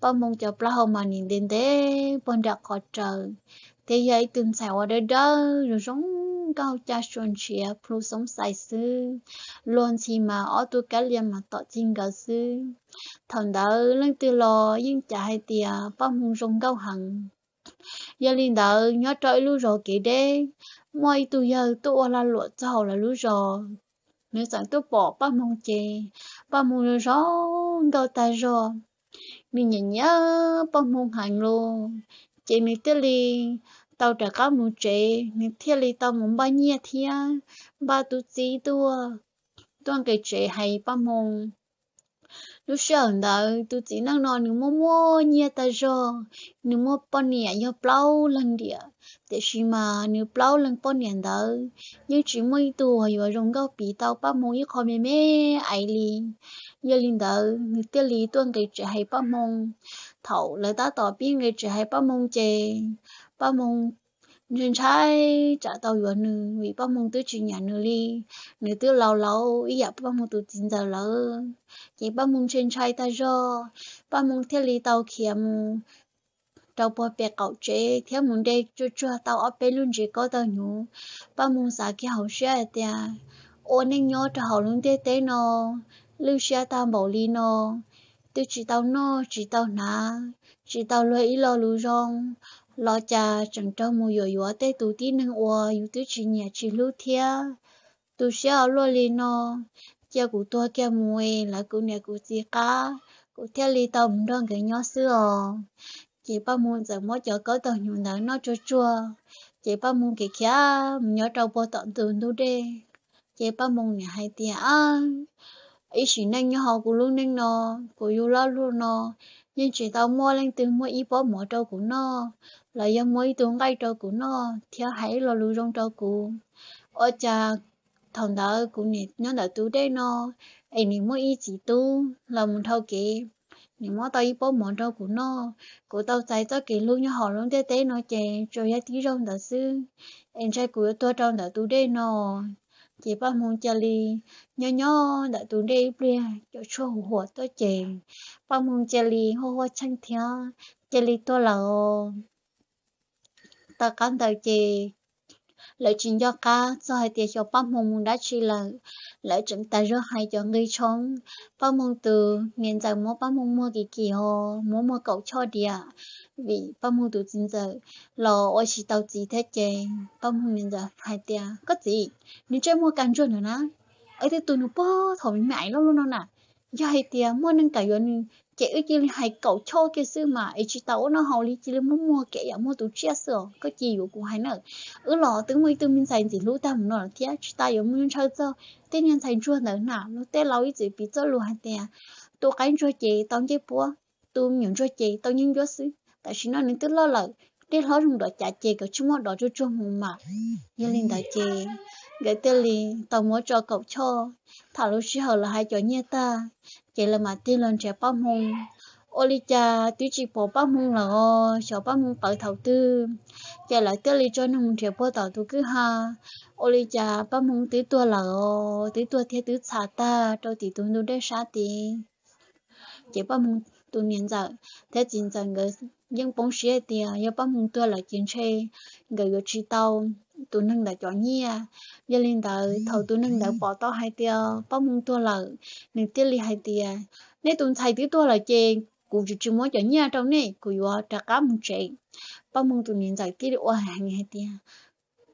Paj Hmoo cov plaub hau mas nim ntev ntev puag nram qhov raws, thiab yog ib tug ntxhais uas dawb dawb zoo zoo nkauj, caj sua ntshiav plhu xoob xais xwb, luag ntxhi mas ob tug kab lia mas tom txij nkawd xwb. Thaum ntawd leej twg los yeej cav hais tias Paj Hmoo zoo nkauj heev. Yog li ntawd nyob rau ib lub zos kev deb, muaj ib tug yawg tuaj ua lag luam txog hauv lawv lub zos, nws txawm tuaj pom Paj Hmoo ces Paj Hmoo zoo zoo nkauj tag zog, nws nyiam nyiam Paj Hmoo heev los, ces nws thiaj li tau rov qab mus tsev, nws thiaj li tau mus npaj nyiaj thiab npaj tub txib tuaj, tuaj nqis tsev hais Paj Hmoo. Lub sij hawm ntawd tus txiv neej no nws muaj muaj nyiaj tag zog, nws muaj poj niam yog plaub leeg diam, tiam sis mas nws plaub leeg poj niam ntawd yeej tsis muaj ib tug uas yuav zoo nkauj piv tau Paj Hmoo ib qho me me ais li. Yog li ntawd nws thiaj li tuaj nqis tsev hais Paj Hmoo. Thaum lawv tab tom pib nqis tsev hais Paj Hmoo ces Paj Hmoo ntshai ntshai tsam tau yuav nws vim Paj Hmoo twb tsis nyiam nws li, nws twb laus laus ib yam Paj Hmoo tus txiv ntxawm lawm. Ces Paj Hmoo ntshai ntshai tag zog, Paj Hmoo thiaj li tau khiav mus rau puag pem qaum tsev thiab mus de tsuag tsuag tau ob peb lub ntsev kaub tawg hnyuv. Paj Hmoo xav kiag hauv siab hais tias, ua neej nyob rau hauv lub ntiaj teb no lwj siab tag npaum li no, twb tsis tau noj tsis tau hnav, tsis tau luag ib lo lus zoo, los cas tseem raug mus yuam yuav tej tus tib neeg uas yus twb tsis nyiam tsis hlub thiab. Tu siab ua luaj li no, cia kuv tuag kiag mus es lawv kuv niam kuv txiv qab, kuv thiaj li tau mus nrog nkawd nyob xwb os. Ces Paj Hmoo txawm muab cov kaub taug hnyuv ntawd noj tsuag tsuag, ces Paj Hmoo khiav khiav mus nyob rau puag tom ntug ntug dej. Ces Paj Hmoo niam hais tias, Ab, ib sim neej nyob hauv kuv lub neej no, kuv yug loj luag no, yeej tsis tau muaj leej twg muab ib pob mov rau kuv noj, los yog muab ib tug nqaij rau kuv noj thiab hais ib lo lus zoo rau kuv. Ua cas thaum ntawd kuv niam nyob ntawm tus dej no, es nim muaj ib txiv tub los mus dhau kev, nim muab tau ib pob mov rau kuv noj. Kuv tau txais txoj kev hlub nyob hauv lub ntiaj teb no ces tsuas yog tib zaug ntawd xwb, es ntshe kuv yuav tuag rau ntawm tus dej no. Ces Paj Hmoo cia li nyob nyob ntawm tus dej ib pliag, cov tshuaj huam huam tuaj ces Paj Hmoo cia li huaj huaj cheej thiab cia li tuag lawm. Tom qab ntawd ces lawv tsis nco qab txog hais tias xyov Paj Hmoo mus dab tsi lawm, lawv tseem tas zog hais cov nqi tshoob. Paj Hmoo tus niam ntxawm muab Paj Hmoo muag kim kim ho muab muag kaum choj diam, vim Paj Hmoo tus txiv ntxawm los ua tsis tau txiv thiab ces Paj Hmoo niam ntxawm hais tias, Koj txiv, nws ntsej muag kag ntsuag ntawd na, es twb tu nws puag thaum me me aiv loj luaj no na, yog hais tias muaj neeg kam yuav nws ces wb cia li hais kaum choj kiag xwb mas es tsis tas ua noj haus li, cia li muab muag kev yam muag tus tsiaj xwb os. Koj cia yuav kuv hais na, wb los twb muaj ib tug me ntxhais ntxim hlub tag mus no lawm thiab, tsis tas yuav mus ntshaw txog tej niag ntxhais ntsuag ntawd na. Luag tej laus ib txwm piv txoj lus hais tias, tu qaib ntsuag ces tau ncej puab, tu me nyuam ntsuag ces tau ncej ncuab xwb. Tam sim no nws twb loj lawm, dej hlob zoo dov cav ces kom tsis muaj dov tsuag tsuag mus mam. Yog li ntawd ces nkawd thiaj li tau muab tso kaum choj. Thaum lub sij hawm lawv hais cov nyiaj tag, ces lawv mam tig los nrhiav Paj Hmoo. Ua li cas twb tsis pom Paj Hmoo lawm os, xyov Paj Hmoo pawv thaum twg. Ces lawv thiaj li tso neeg mus nrhiav puag tom tus kwj ha. Ua li cas Paj Hmoo twb tuag lawm os, twb tuag thiab twb txhav tag rau tim tus ntug dej sab tid. Ces Paj Hmoo tus niam ntxawm thiab txiv ntxawm nkawd yeej poob siab hais tias yog Paj Hmoo tuag lawm ces ntshe nkawd yuav tsis tau tus neeg ntawd cov nyiaj. Yog li ntawd thaum tus neeg ntawd pom tau hais tias Paj Hmoo tuag lawm, nws thiaj li hais tias, Nej tus ntxhais twb tuag lawm ces kuv tsis tsis muab cov nyiaj rau nej, kuv yuav rov qab mus tsev. Paj Hmoo tus niam ntxawm thiaj li ua heev hais tias,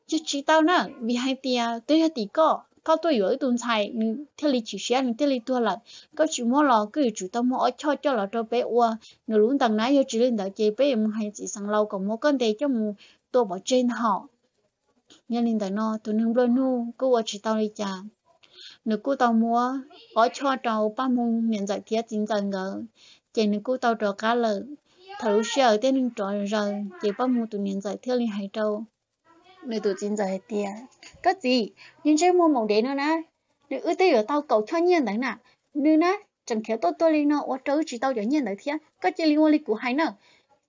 Tsis tau na, vim hais tias twb yog tim koj, koj tuaj yuav wb tus ntxhais, nws thiaj li chim siab, nws thiaj li tuag lawm. Koj tsis muab los koj yuav tsum tau muab ob choj coj los rau peb ua nws lub ntees na, yog tsis li ntawd ces peb yuav mus hais txiv xeev laus kom muab koj ntes coj mus tua pov tseg ntag hos. Yog li ntawd no tus neeg nplua nuj kuj ua tsis tau li cas, nws kuj tau muab ob choj rau Paj Hmoo niam ntxawm thiab txiv ntxawm nkawd, ces nws kuj tau rov qab lawm. Thaum lub sij hawm tej neeg rov zaws ces Paj Hmoo tus niam ntxawm thiaj li hais rau nws tus txiv ntxawm hais tias, Koj txiv, niag ntsej muag maum dev no na, nws wb twb yuav tau kaum choj nyiaj ntawd na, nws na tseem khiav tuaj tuag li no ua rau wb tsis tau cov nyiaj ntawd thiab. Koj cia li ua li kuv hais na,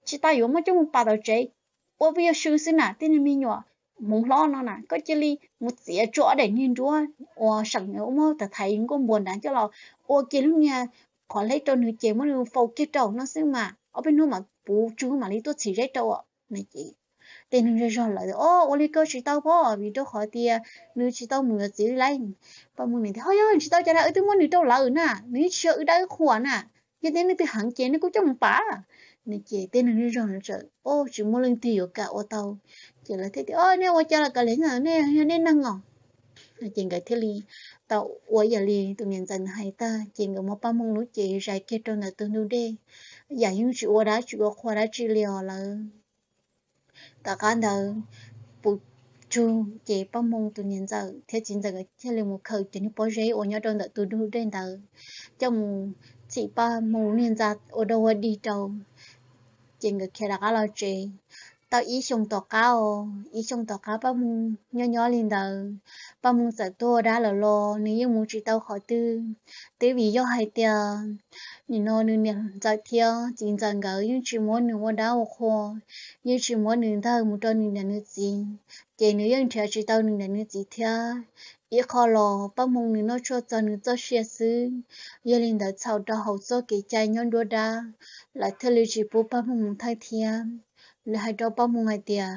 tsis tas yuav muab coj mus pas tom tsev, ua peb yuav sw xwb na, tej niag me nyuam hmoov hlob no na. Koj cia li mus txiav tsuav ob daim niag nruab uas seem muab thaiv nkuaj npua nrad coj los ua kiag lub niag qhov hleb rau nws ces muab nws faus kiag rau no xwb mas ob peb hnub mam puv tsug mam li tuaj txhim zeb rau. Ces tej neeg zej zog lawv, O, ua li ko tsis tau pob, vim rau qhov tias nws tsis tau mus yuav txiv li lauj. Paj Hmoo niam tias, Ho yog tsis tau cas na, wb twb muab nws rau lawm na, nws tsis yog wb dab wb qhuas na, yog tias nej twb heev ces nej kuj coj mus pas. Ces tej neeg zej zog lawv txawm, O, tsis muaj leej twg yuav kam ua tau. Ces lawv thiaj tias, O, nej ua cas los kav liam, nej yog nej neeg os. Ces nkawd thiaj li tau ua ib yam li tus niam ntxawm ntawd hais tag, ces nkawd muab Paj Hmoo lub cev zais kiag rau ntawm tus ntug dej, yam yeej tsis ua dab tsis ua qhua dab tsi li os lawv. Tom qab ntawd puv tsug ces Paj Hmoo tus niam ntxawm thiab txiv ntxawm nkawd thiaj li mus khaws cov niag pob zeb uas nyob rau ntawm tus ntug dej ntawd coj mus txhim Paj Hmoo niag ntxa ua dog ua dig rau, ces nkawd khiav rov qab los tsev. Tau ib xyoos tom qab os, ib xyoos tom qab Paj Hmoo nyob nyob li ntawd, Paj Hmoo txawm tuag ua dab lawm los nws yeej mus tsis tau qhov twg. Twb vim yog hais tias nim no nws niam ntxawm thiab txiv ntxawm nkawd yeej tsis muab nws ua dab ua qhua, yeej tsis muab nws ntawg mus rau nws niam nws txiv, ces nws yeej nrhiav tsis tau nws niam nws txiv thiab. Ib qho los Paj Hmoo nws noj tshuaj txog nws txoj sia xwb. Yog li ntawd txhaum rau hauv txoj kev cai nyob nruab dab, lawv thiaj li tsis pub Paj Hmoo mus thawj thiab. Lawv hais rau Paj Hmoo hais tias,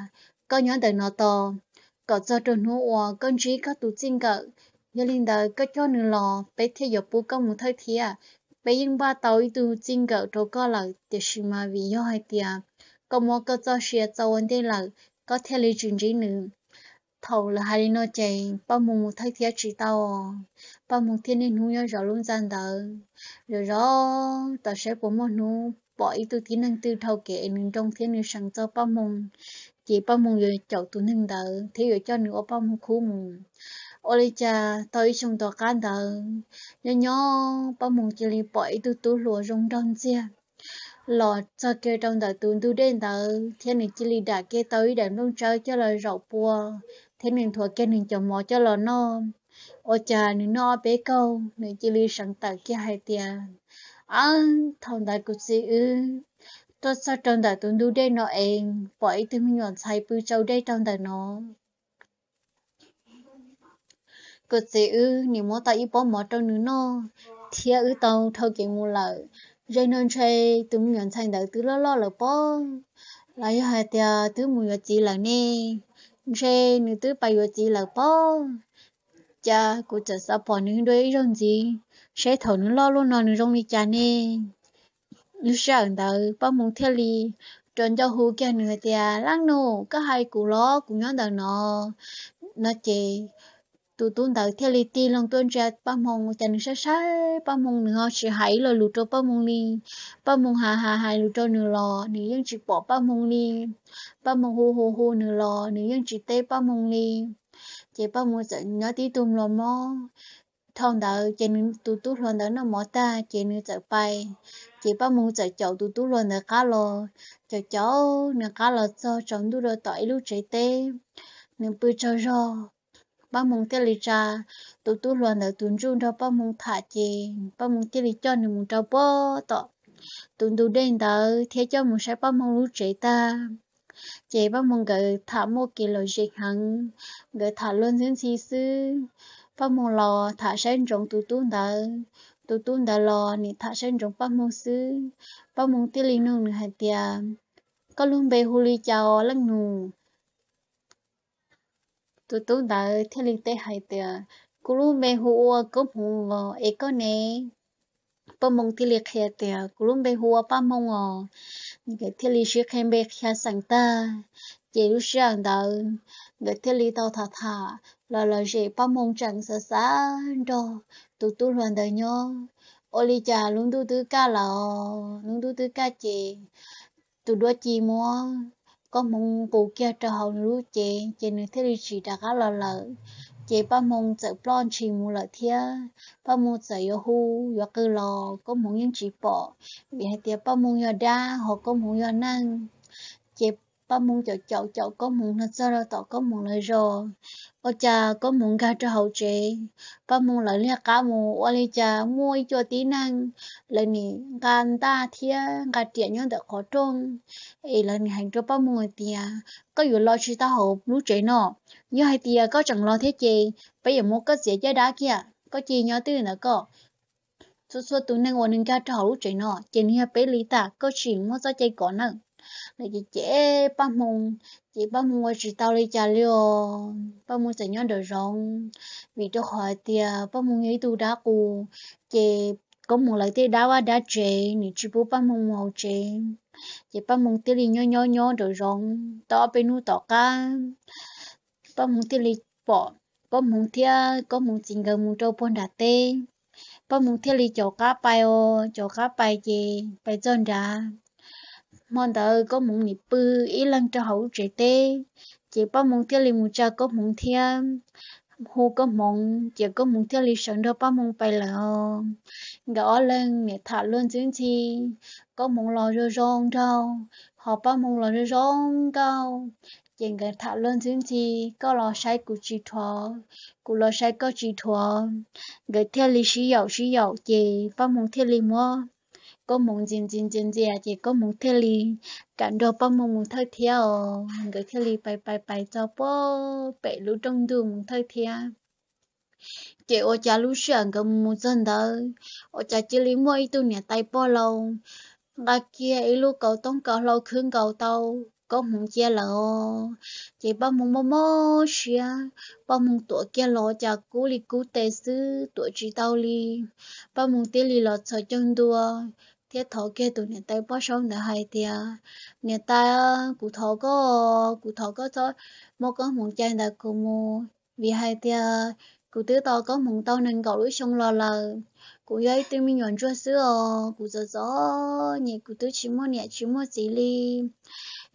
Koj nyob ntawm no tos kom txog rau hnub uas koj ntsib koj tus txij nkawm, yog li ntawd koj coj nws los peb thiaj yuav pub koj mus thawj thiab. peb yeej npaj tau ib tug txij nkawm rau koj lawm, tiam sis mas vim yog hais tias koj muab koj txoj sia txo ua ntej lawm, koj thiaj li tsis ntsib nws. Thaum lawv hais li no ces Paj Hmoo mus thawj thiab tsis tau. Paj Hmoo thiaj niaj hnub nyob zov lub ntxa ntawd, zov zov tom saib puas muaj hnub pom ib tug tib neeg twg dhau kev es nws nroo thiab nws seev txog Paj Hmoo, ces Paj Hmoo yuav caum tus neeg ntawd thiab yuav coj nws ua Paj Hmoo khub mus. Ua li cas tau ib xyoo tom qab ntawd, nyob nyob Paj Hmoo cia li pom ib tug tub hluas zoo nraug ntxiag los txog kiag rau ntawm tus ntug dej ntawd thiab nws cia li dam kiag tau ib daim nplooj tsawb coj los zaum pua thiab nws nthuav kiag nws cov mov coj los noj. Ua cas nws noj ob peb kaug nws cia li seev tawm kiag hais tias, Ab, thaum ntawd kuv txiv wb tuaj txog rau ntawm tus ntug dej no es pom ib tug me nyuam ntxhais pw tsau dej rau ntawm no. Kuv txiv wb nim muab tau ib pob mov rau nws noj thiab wb tau dhau kev mus lawm. Zaum no ntshe tus me nyuam ntxhais ntawd twb loj loj lawm pob, los yog hais tias twb mus yuav txiv lawm ne, ntshe nws twb pais yuav txiv lawm pob. Cas kuv txawm xav pom nws dua ib zaug ntxiv, seb thaum nws loj luaj no nws zoo li cas ne. Lub sij hawm ntawd Paj Hmoo thiaj li rov ncauj hu kiag nws hais tias, Leej nus, koj hais kuv los kuv nyob ntawm no. No ces tus tub ntawd thiaj li tig loo tuaj ntsia Paj Hmoo, cas nws saib saib Paj Hmoo nws ho tsis hais ib lo lus rau Paj Hmoo li. Paj Hmoo hais hais hais lus rau nws los nws yeej tsis pom Paj Hmoo li. Paj Hmoo hu hu hu nws los nws yeej tsis teb Paj Hmoo li. Ces Paj Hmoo txawm nyob tib tug mlua mob. Thaum ntawd ces nws tus tub hluas ntawd noj mov tag ces nws txawm pais, ces Paj Hmoo txawm caum tus tub hluas ntawd qab los, caum caum nws qab los txog tsaus ntuj rau tom ib lub tsev teb, nws pw tsaug zog. Paj Hmoo thiaj li tsa tus tub hluas ntawd tus ntsuj nrog Paj Hmoo tham ces Paj Hmoo thiaj li coj nws mus rau puag tom tus ntug dej ntawd thiab coj mus saib Paj Hmoo lub tsev tag. Ces Paj Hmoo nkawd tham muaj kev lom zem heev, nkawd tham luag ntxwb ntxhi xwb. Paj Hmoo los tham saib ntsoov tus tub ntawd, tus tub ntawd los nim tham saib ntsoov Paj Hmoo xwb. Paj Hmoo thiaj li nug nws hais tias, Koj lub npe hu li cas os leej nus? Tus tub ntawd thiaj li teb hais tias, Kuv lub npe hu ua Koob Hmoov os, es koj ne? Paj Hmoo thiaj li qhia tias, Kuv lub npe hu ua Paj Hmoo os. Nkawd thiaj li sib qhia npe qhia xeem tag, ces lub sij hawm ntawd nkawd thiaj li tau tham tham los lom zem. Paj Hmoo tseem xav xav nrog tus tub hluas ntawd nyob. Ua li cas lub ntuj twb kaj lawm, lub ntuj twb kaj ces tus duab ci muab Koob Hmoov nqus kiag rau hauv nws lub cev ces nws thiaj li tsim rov qab los lawm. Ces Paj Hmoo txawm ploj ntshis mus lawm thiab. Paj Hmoo txawm yuav hu yuav qw los Koob Hmoov yeej tsis pom, vim hais tias Paj Hmoo yog dab ho Koob Hmoov yog neeg. Ces Paj Hmoo caum caum caum Koob Hmoov los txog rau tom Koob Hmoov lawv zos. Ua cas Koob Hmoov nkag rau hauv tsev, Paj Hmoo lawv liag qab mus, ua li cas muaj ib co tib neeg lawv nim nqa ntaj thiab nqa riam nyob ntawm qhov rooj. Es lawv nim hais rau Paj Hmoo hais tias, Koj yuav los tsis tau hauv lub tsev no. Yog hais tias koj tseem los thiab ces peb yuav muab koj txiav caj dab kiag, koj cia li nyob twj ywm ntawm koj. Txhua txhua tus neeg uas nws nkag rau hauv lub tsev no ces nws yog peb li tag, koj tsis muaj txoj cai kom nawb. Lawv ces cem Paj Hmoo, ces Paj Hmoo ua tsis tau li cas li os. Paj Hmoo txawm nyob nraum zoov, vim rau qhov hais tias Paj Hmoo yog ib tug dab qus, ces Koob Hmoov lawv tej dab vaj dab tsev nws tsis pub Paj Hmoo mus hauv tsev. Ces Paj Hmoo thiaj li nyob nyob nyob nraum zoov tau ob peb hnub tom qab, Paj Hmoo thiaj li pom Koob Hmoov thiab Koob Hmoov txiv nkawd mus rau puag nram teb. Paj Hmoo thiaj li caum qab pais os, caum qab pais ces pais txog nrad, hmo ntawd Koob Hmoov nim pw ib leeg rau hauv lub tsev teb. Ces Paj Hmoo thiaj li mus tsa Koob Hmoov thiab hu Koob Hmoov, ces Koob Hmoov thiaj li sawv nrog Paj Hmoo pais lawm os. Nkawd ob leeg nim tham luag ntxwb ntxhi, Koob Hmoov los zoo zoo nraug, ho Paj Hmoo los zoo zoo nkauj. Ces nkawd tham luag ntxwb ntxhi, koj los saib kuv tsis dhuav, kuv los saib koj tsis dhuav. Nkawd thiaj li sib yaum sib yaum ces Paj Hmoo thiaj li muab Koob Hmoov ntxias ntxias ntxias ntxias ces Koob Hmoov thiaj li kam nrog Paj Hmoo mus thawj thiab os. Nkawd thiaj li pais pais pais txog puag pem lub rooj ntug mus thawj thiab. Ces ua cas lub sij hawm nkawd mus txog ntawd, ua cas cia li muaj ib tug niam tais pog laus nqa kiag ib lub kaus tooj kaus hlau khwb nkaus tau Koob Hmoov cia lawm. Ces Paj Hmoov mob mob siab, Paj Hmoov tuam kiag los cas kub li kub tes xwb, tuam tsis tau li. Paj Hmoov thiaj li los txhos caug ntua thiab thov kiag tus niam tais poj saub ntawd hais tias, Niam tais, kuv thov koj, kuv thov koj txhob muab Koob Hmoov cais ntawm kuv mus, vim hais tias kuv twb tos Koob Hmoov tau nees nkaum lub xyoo los lawm. Kuv yog ib tug me nyuam ntsuag xwb os, kuv txom txom nyem, kuv twb tsis muaj niam tsis muaj txiv li,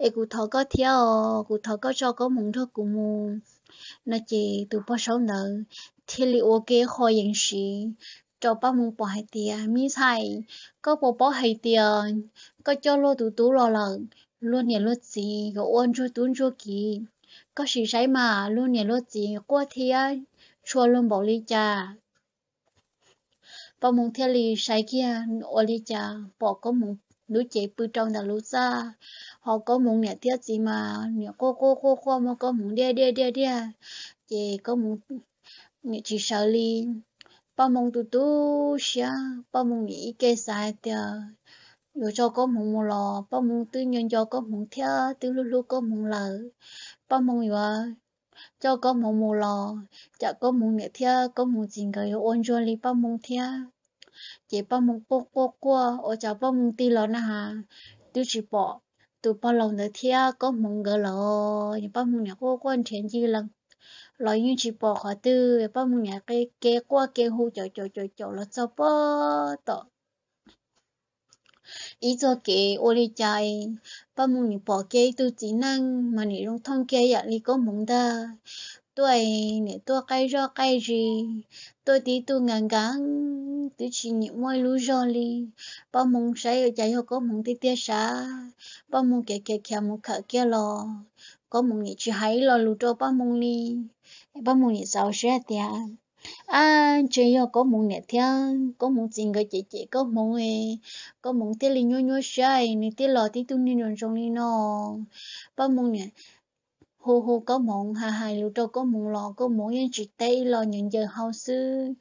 es kuv thov koj thiab os, kuv thov koj tso Koob Hmoov nrog kuv mus. No ces tus poj saub ntawd thiaj li ua ke qho yees siv rau Paj Hmoov pom hais tias, Me ntxhais, koj puas paub hais tias koj coj luag tus tub los lawm, luag niam luag txiv yuav ua ntsuag tub ntsuag kiv. Koj sim saib mas, luag niam luag txiv quaj thiab tshua luag npaum li cas. Paj Hmoov thiaj li saib kiag, ua li cas pom Koob Hmoov lub cev pw rau ntawm lub txaj, ho Koob Hmoov niam thiab txiv mas niam quaj quaj quaj quaj muab Koob Hmoov diaj diaj diaj diaj, ces Koob Hmoov niam tsis sawv li. Paj Hmoov tu tu siab, Paj Hmoov niam ib ke xav hais tias yuav tso Koob Hmoov mus los, Paj Hmoov twb nco nco Koob Hmoov thiab twb hlub hlub Koob Hmoov lawm. Paj Hmoov yuav coj Koob Hmoov mus los, cas Koob Hmoov niam thiab Koob Hmoov txiv nkawd yuav ua ntsuag li Paj Hmoov thiab. Ces Paj Hmoov quaj quaj quaj, ua cas Paj Hmoov tig los na has, twb tsis pom tus pog laus ntawd thiab Koob Hmoov nkawd lawm. Paj Hmoov niam quaj quaj nrhiav ncig lees los yeej tsis pom qhov twg. Paj Hmoov niam ke quaj ke hu caum caum caum caum los txog pem tom ib txoj kev, ua li cas Paj Hmoov niam pom kiag ib tug txiv neej mas niam zoo thooj kiag yam li Koob Hmoov ntag. Tuaj, niam tuaj qaij zoj qaij zis, tuaj tib tug nkas nkas, twb tsis nyiam muaj ib lub zog li. Paj Hmoov saib ua cas yog Koob Hmoov tiag tiag sav. Paj Hmoov khiav khiav khiav mus khawm kiag los, Koob Hmoov niam tsis hais ib lo lus rau Paj Hmoov li. Paj Hmoov niam xav ua siab hais tias, Ab, ntshe yog Koob Hmoov niam thiab Koob Hmoov txiv nkawd cem cem Koob Hmoov, Koob Hmoov thiaj li nyuaj nyuaj siab, nws thiaj los tib tug niag nroo nroo li no. Paj Hmoov niam hu hu Koob Hmoov, hais hais lus rau Koob Hmoov los Koob Hmoov yeej tsis teb ib lo, ncaws ncaws hau xwb.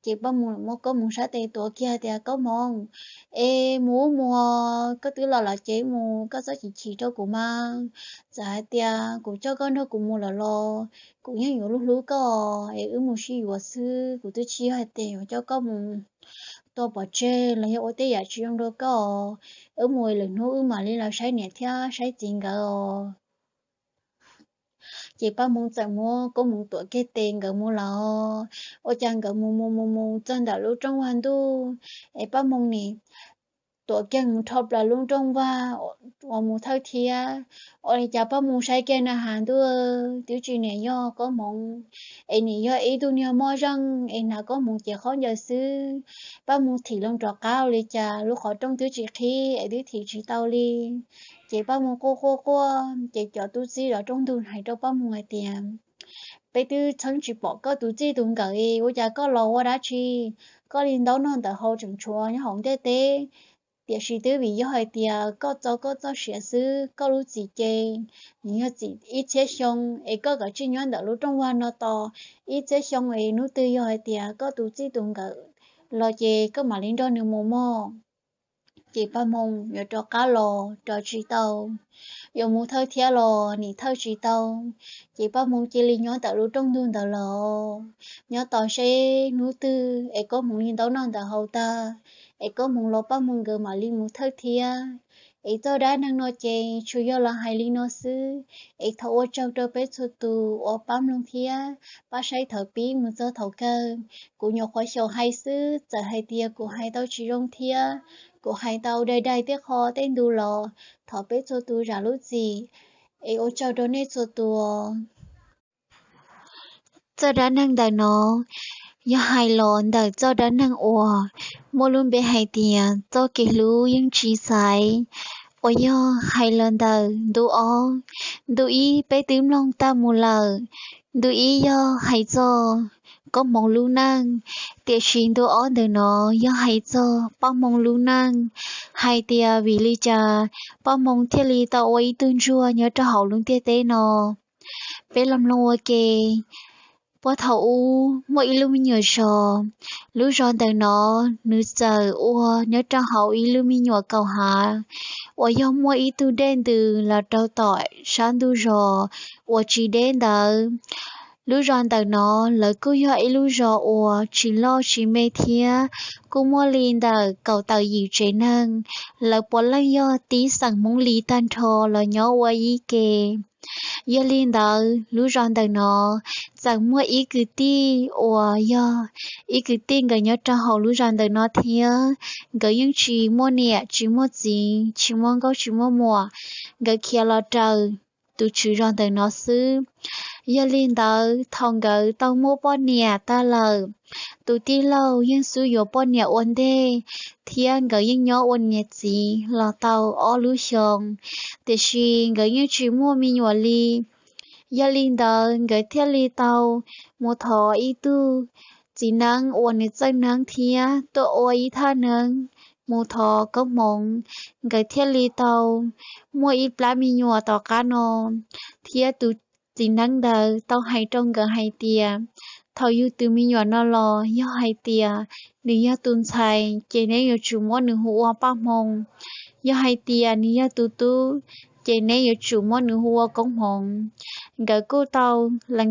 Ces Paj Hmoov muab Koob Hmoov sab tes tuav kiag tias, Koob Hmoov, es mus mus, koj twb los los ces mus, koj txhob chim chim rau kuv mas. Txawm hais tias kuv coj koj nrog kuv mus lawm los kuv yeej yuav hlub hlub koj, es wb mus sib yuav xwb, kuv twb tsis yog hais tias yuav coj koj mus tua pov tseg los yog ua tej yam tsis zoo rau koj. Wb mus lwm hnub wb mam li los saib niam thiab saib txiv nkawd os. Ces Paj Hmoov txawm muab Koob Hmoov tuam kiag tes nkawd mus lawm. Ua cas nkawd mus mus mus mus txog ntawm lub rooj vag ntuj, es Paj Hmoov nim tuam kiag mus rho plaws lub rooj vag uas mus thawj thiab. Ua li cas Paj Hmoov saib kiag na has ntuj, twb tsis niam yog Koob Hmoov, es nim yog ib tug niag moj zeej es hnav Koob Hmoov cev khaub ncaws xwb. Paj Hmoov thim loo rov qab ua li cas lub qhov rooj twb tsis qhib es twb thim tsis tau li. Ces Paj Hmoov quaj quaj quaj, ces cov tub txib zov rooj ntug hais rau Paj Hmoov hais tias, Peb twb txheeb tsis pom koj tus txij tus nkawm, ua cas koj los ua dab tsi? Koj li ntaub noj ntawm hau tseem tshuav nyob hauv ntiaj teb. Tiam sis twb vim yog hais tias koj txo koj txoj sia xwb, koj lub txim ces nws yog txim ib txhiab xyoo, es koj kav tsij nyob ntawm lub rooj vag no tos ib txhiab xyoo, es hnub twg yog hais tias koj tus txij tus nkawm los ces koj mam li nrog nws mus mog. Ces Paj Hmoov yuav rov qab los rov tsis tau, yuav mus thawj thiab los nim thawj tsis tau. Ces Paj Hmoov cia li nyob ntawm lub rooj ntug ntawd lawm, nyob tos seb hnub twg es Koob Hmoov li ntaub noj ntawm hau tag, es Koob Hmoov los Paj Hmoov nkawd mam li mus thawj thiab. Es txoj dab neeg no ces tsuas yog los hais li no xwb. Es thov ua tsaug rau peb txhua tus uas pab mloog thiab pab saib thaum pib mus txog thaum kawg. Kuv nyuam qhuav xyaum hais xwb, txawm hais tias kuv hais tau tsis zoo thiab kuv hais tau daig daig tej qho tej ntu los thov peb txhua tus zam lub txim. Es ua tsaug rau nej txhua tus. Txoj dab neeg ntawm no yog hais los ntawm txoj dab neeg uas muaj lub npe hais tias txoj kev hlub yeej tsis xaiv, uas yog hais los ntawm ntu ob. Ntu ib peb twb mloog tag mus lawm, ntu ib yog hais txog Koob Hmoov lub neej, tiam sis ntu ob ntawm no yog hais txog Paj Hmoov lub neej, hais tias vim li cas Paj Hmoov thiaj li tau ua ib tug ntsuag nyob rau hauv lub ntiaj teb no. Peb los mloog ua ke. Puag thaum ub muaj ib lub me nyuam zos, lub zos ntawm no nws txawm ua nyob rau hauv ib lub me nyuam kaum hav uas yog muaj ib tug dej ntws los rau tom sab ntug zos uas tsis deb ntawd. Lub zos ntawm no lawv kuj yog ib lub zos uas tsis loj tsis me thiab, kuj muaj li ntawm kaum tawm yim tsev neeg. Lawv puav leej yog tib xeem Hmoob li tag nrho los nyob ua ib ke. Yog li ntawd lub zos ntawm no txawm muaj ib kwv tij uas yog ib kwv tij nkawd nyob rau hauv lub zos ntawm no thiab. Nkawd yeej tsis muaj niam tsis muaj txiv, tsis muaj nkauj tsis muaj muam, nkawd khiav los raws tus tswv zos ntawm no xwb. Yog li ntawd thaum nkawd tau muaj poj niam tag lawm, tus tij laug yeej xub yuav poj niam ua ntej, thiab nkawd yeej nyob ua niam txiv los tau ob lub xyoos, tiam sis nkawd yeej tsis muaj me nyuam li. Yog li ntawd nkawd thiaj li tau mus thov ib tug txiv neeb uas nws txawj neeb thiab tuaj ua ib thaj neeb mus thov koob hmoov. Nkawd thiaj li tau muaj ib plab me nyuam tom qab no, thiab tus txiv neeb ntawd tau hais rau nkawd hais tias, thaum yug tus me nyuam no los yog hais tias nws yog tus ntxhais ces neb yuav tsum muab nws hu ua Paj Hmoo, yog hais tias nws yog tus tub ces neb yuav tsum muab nws hu ua Koob Hmoov. Nkawd kuj tau lees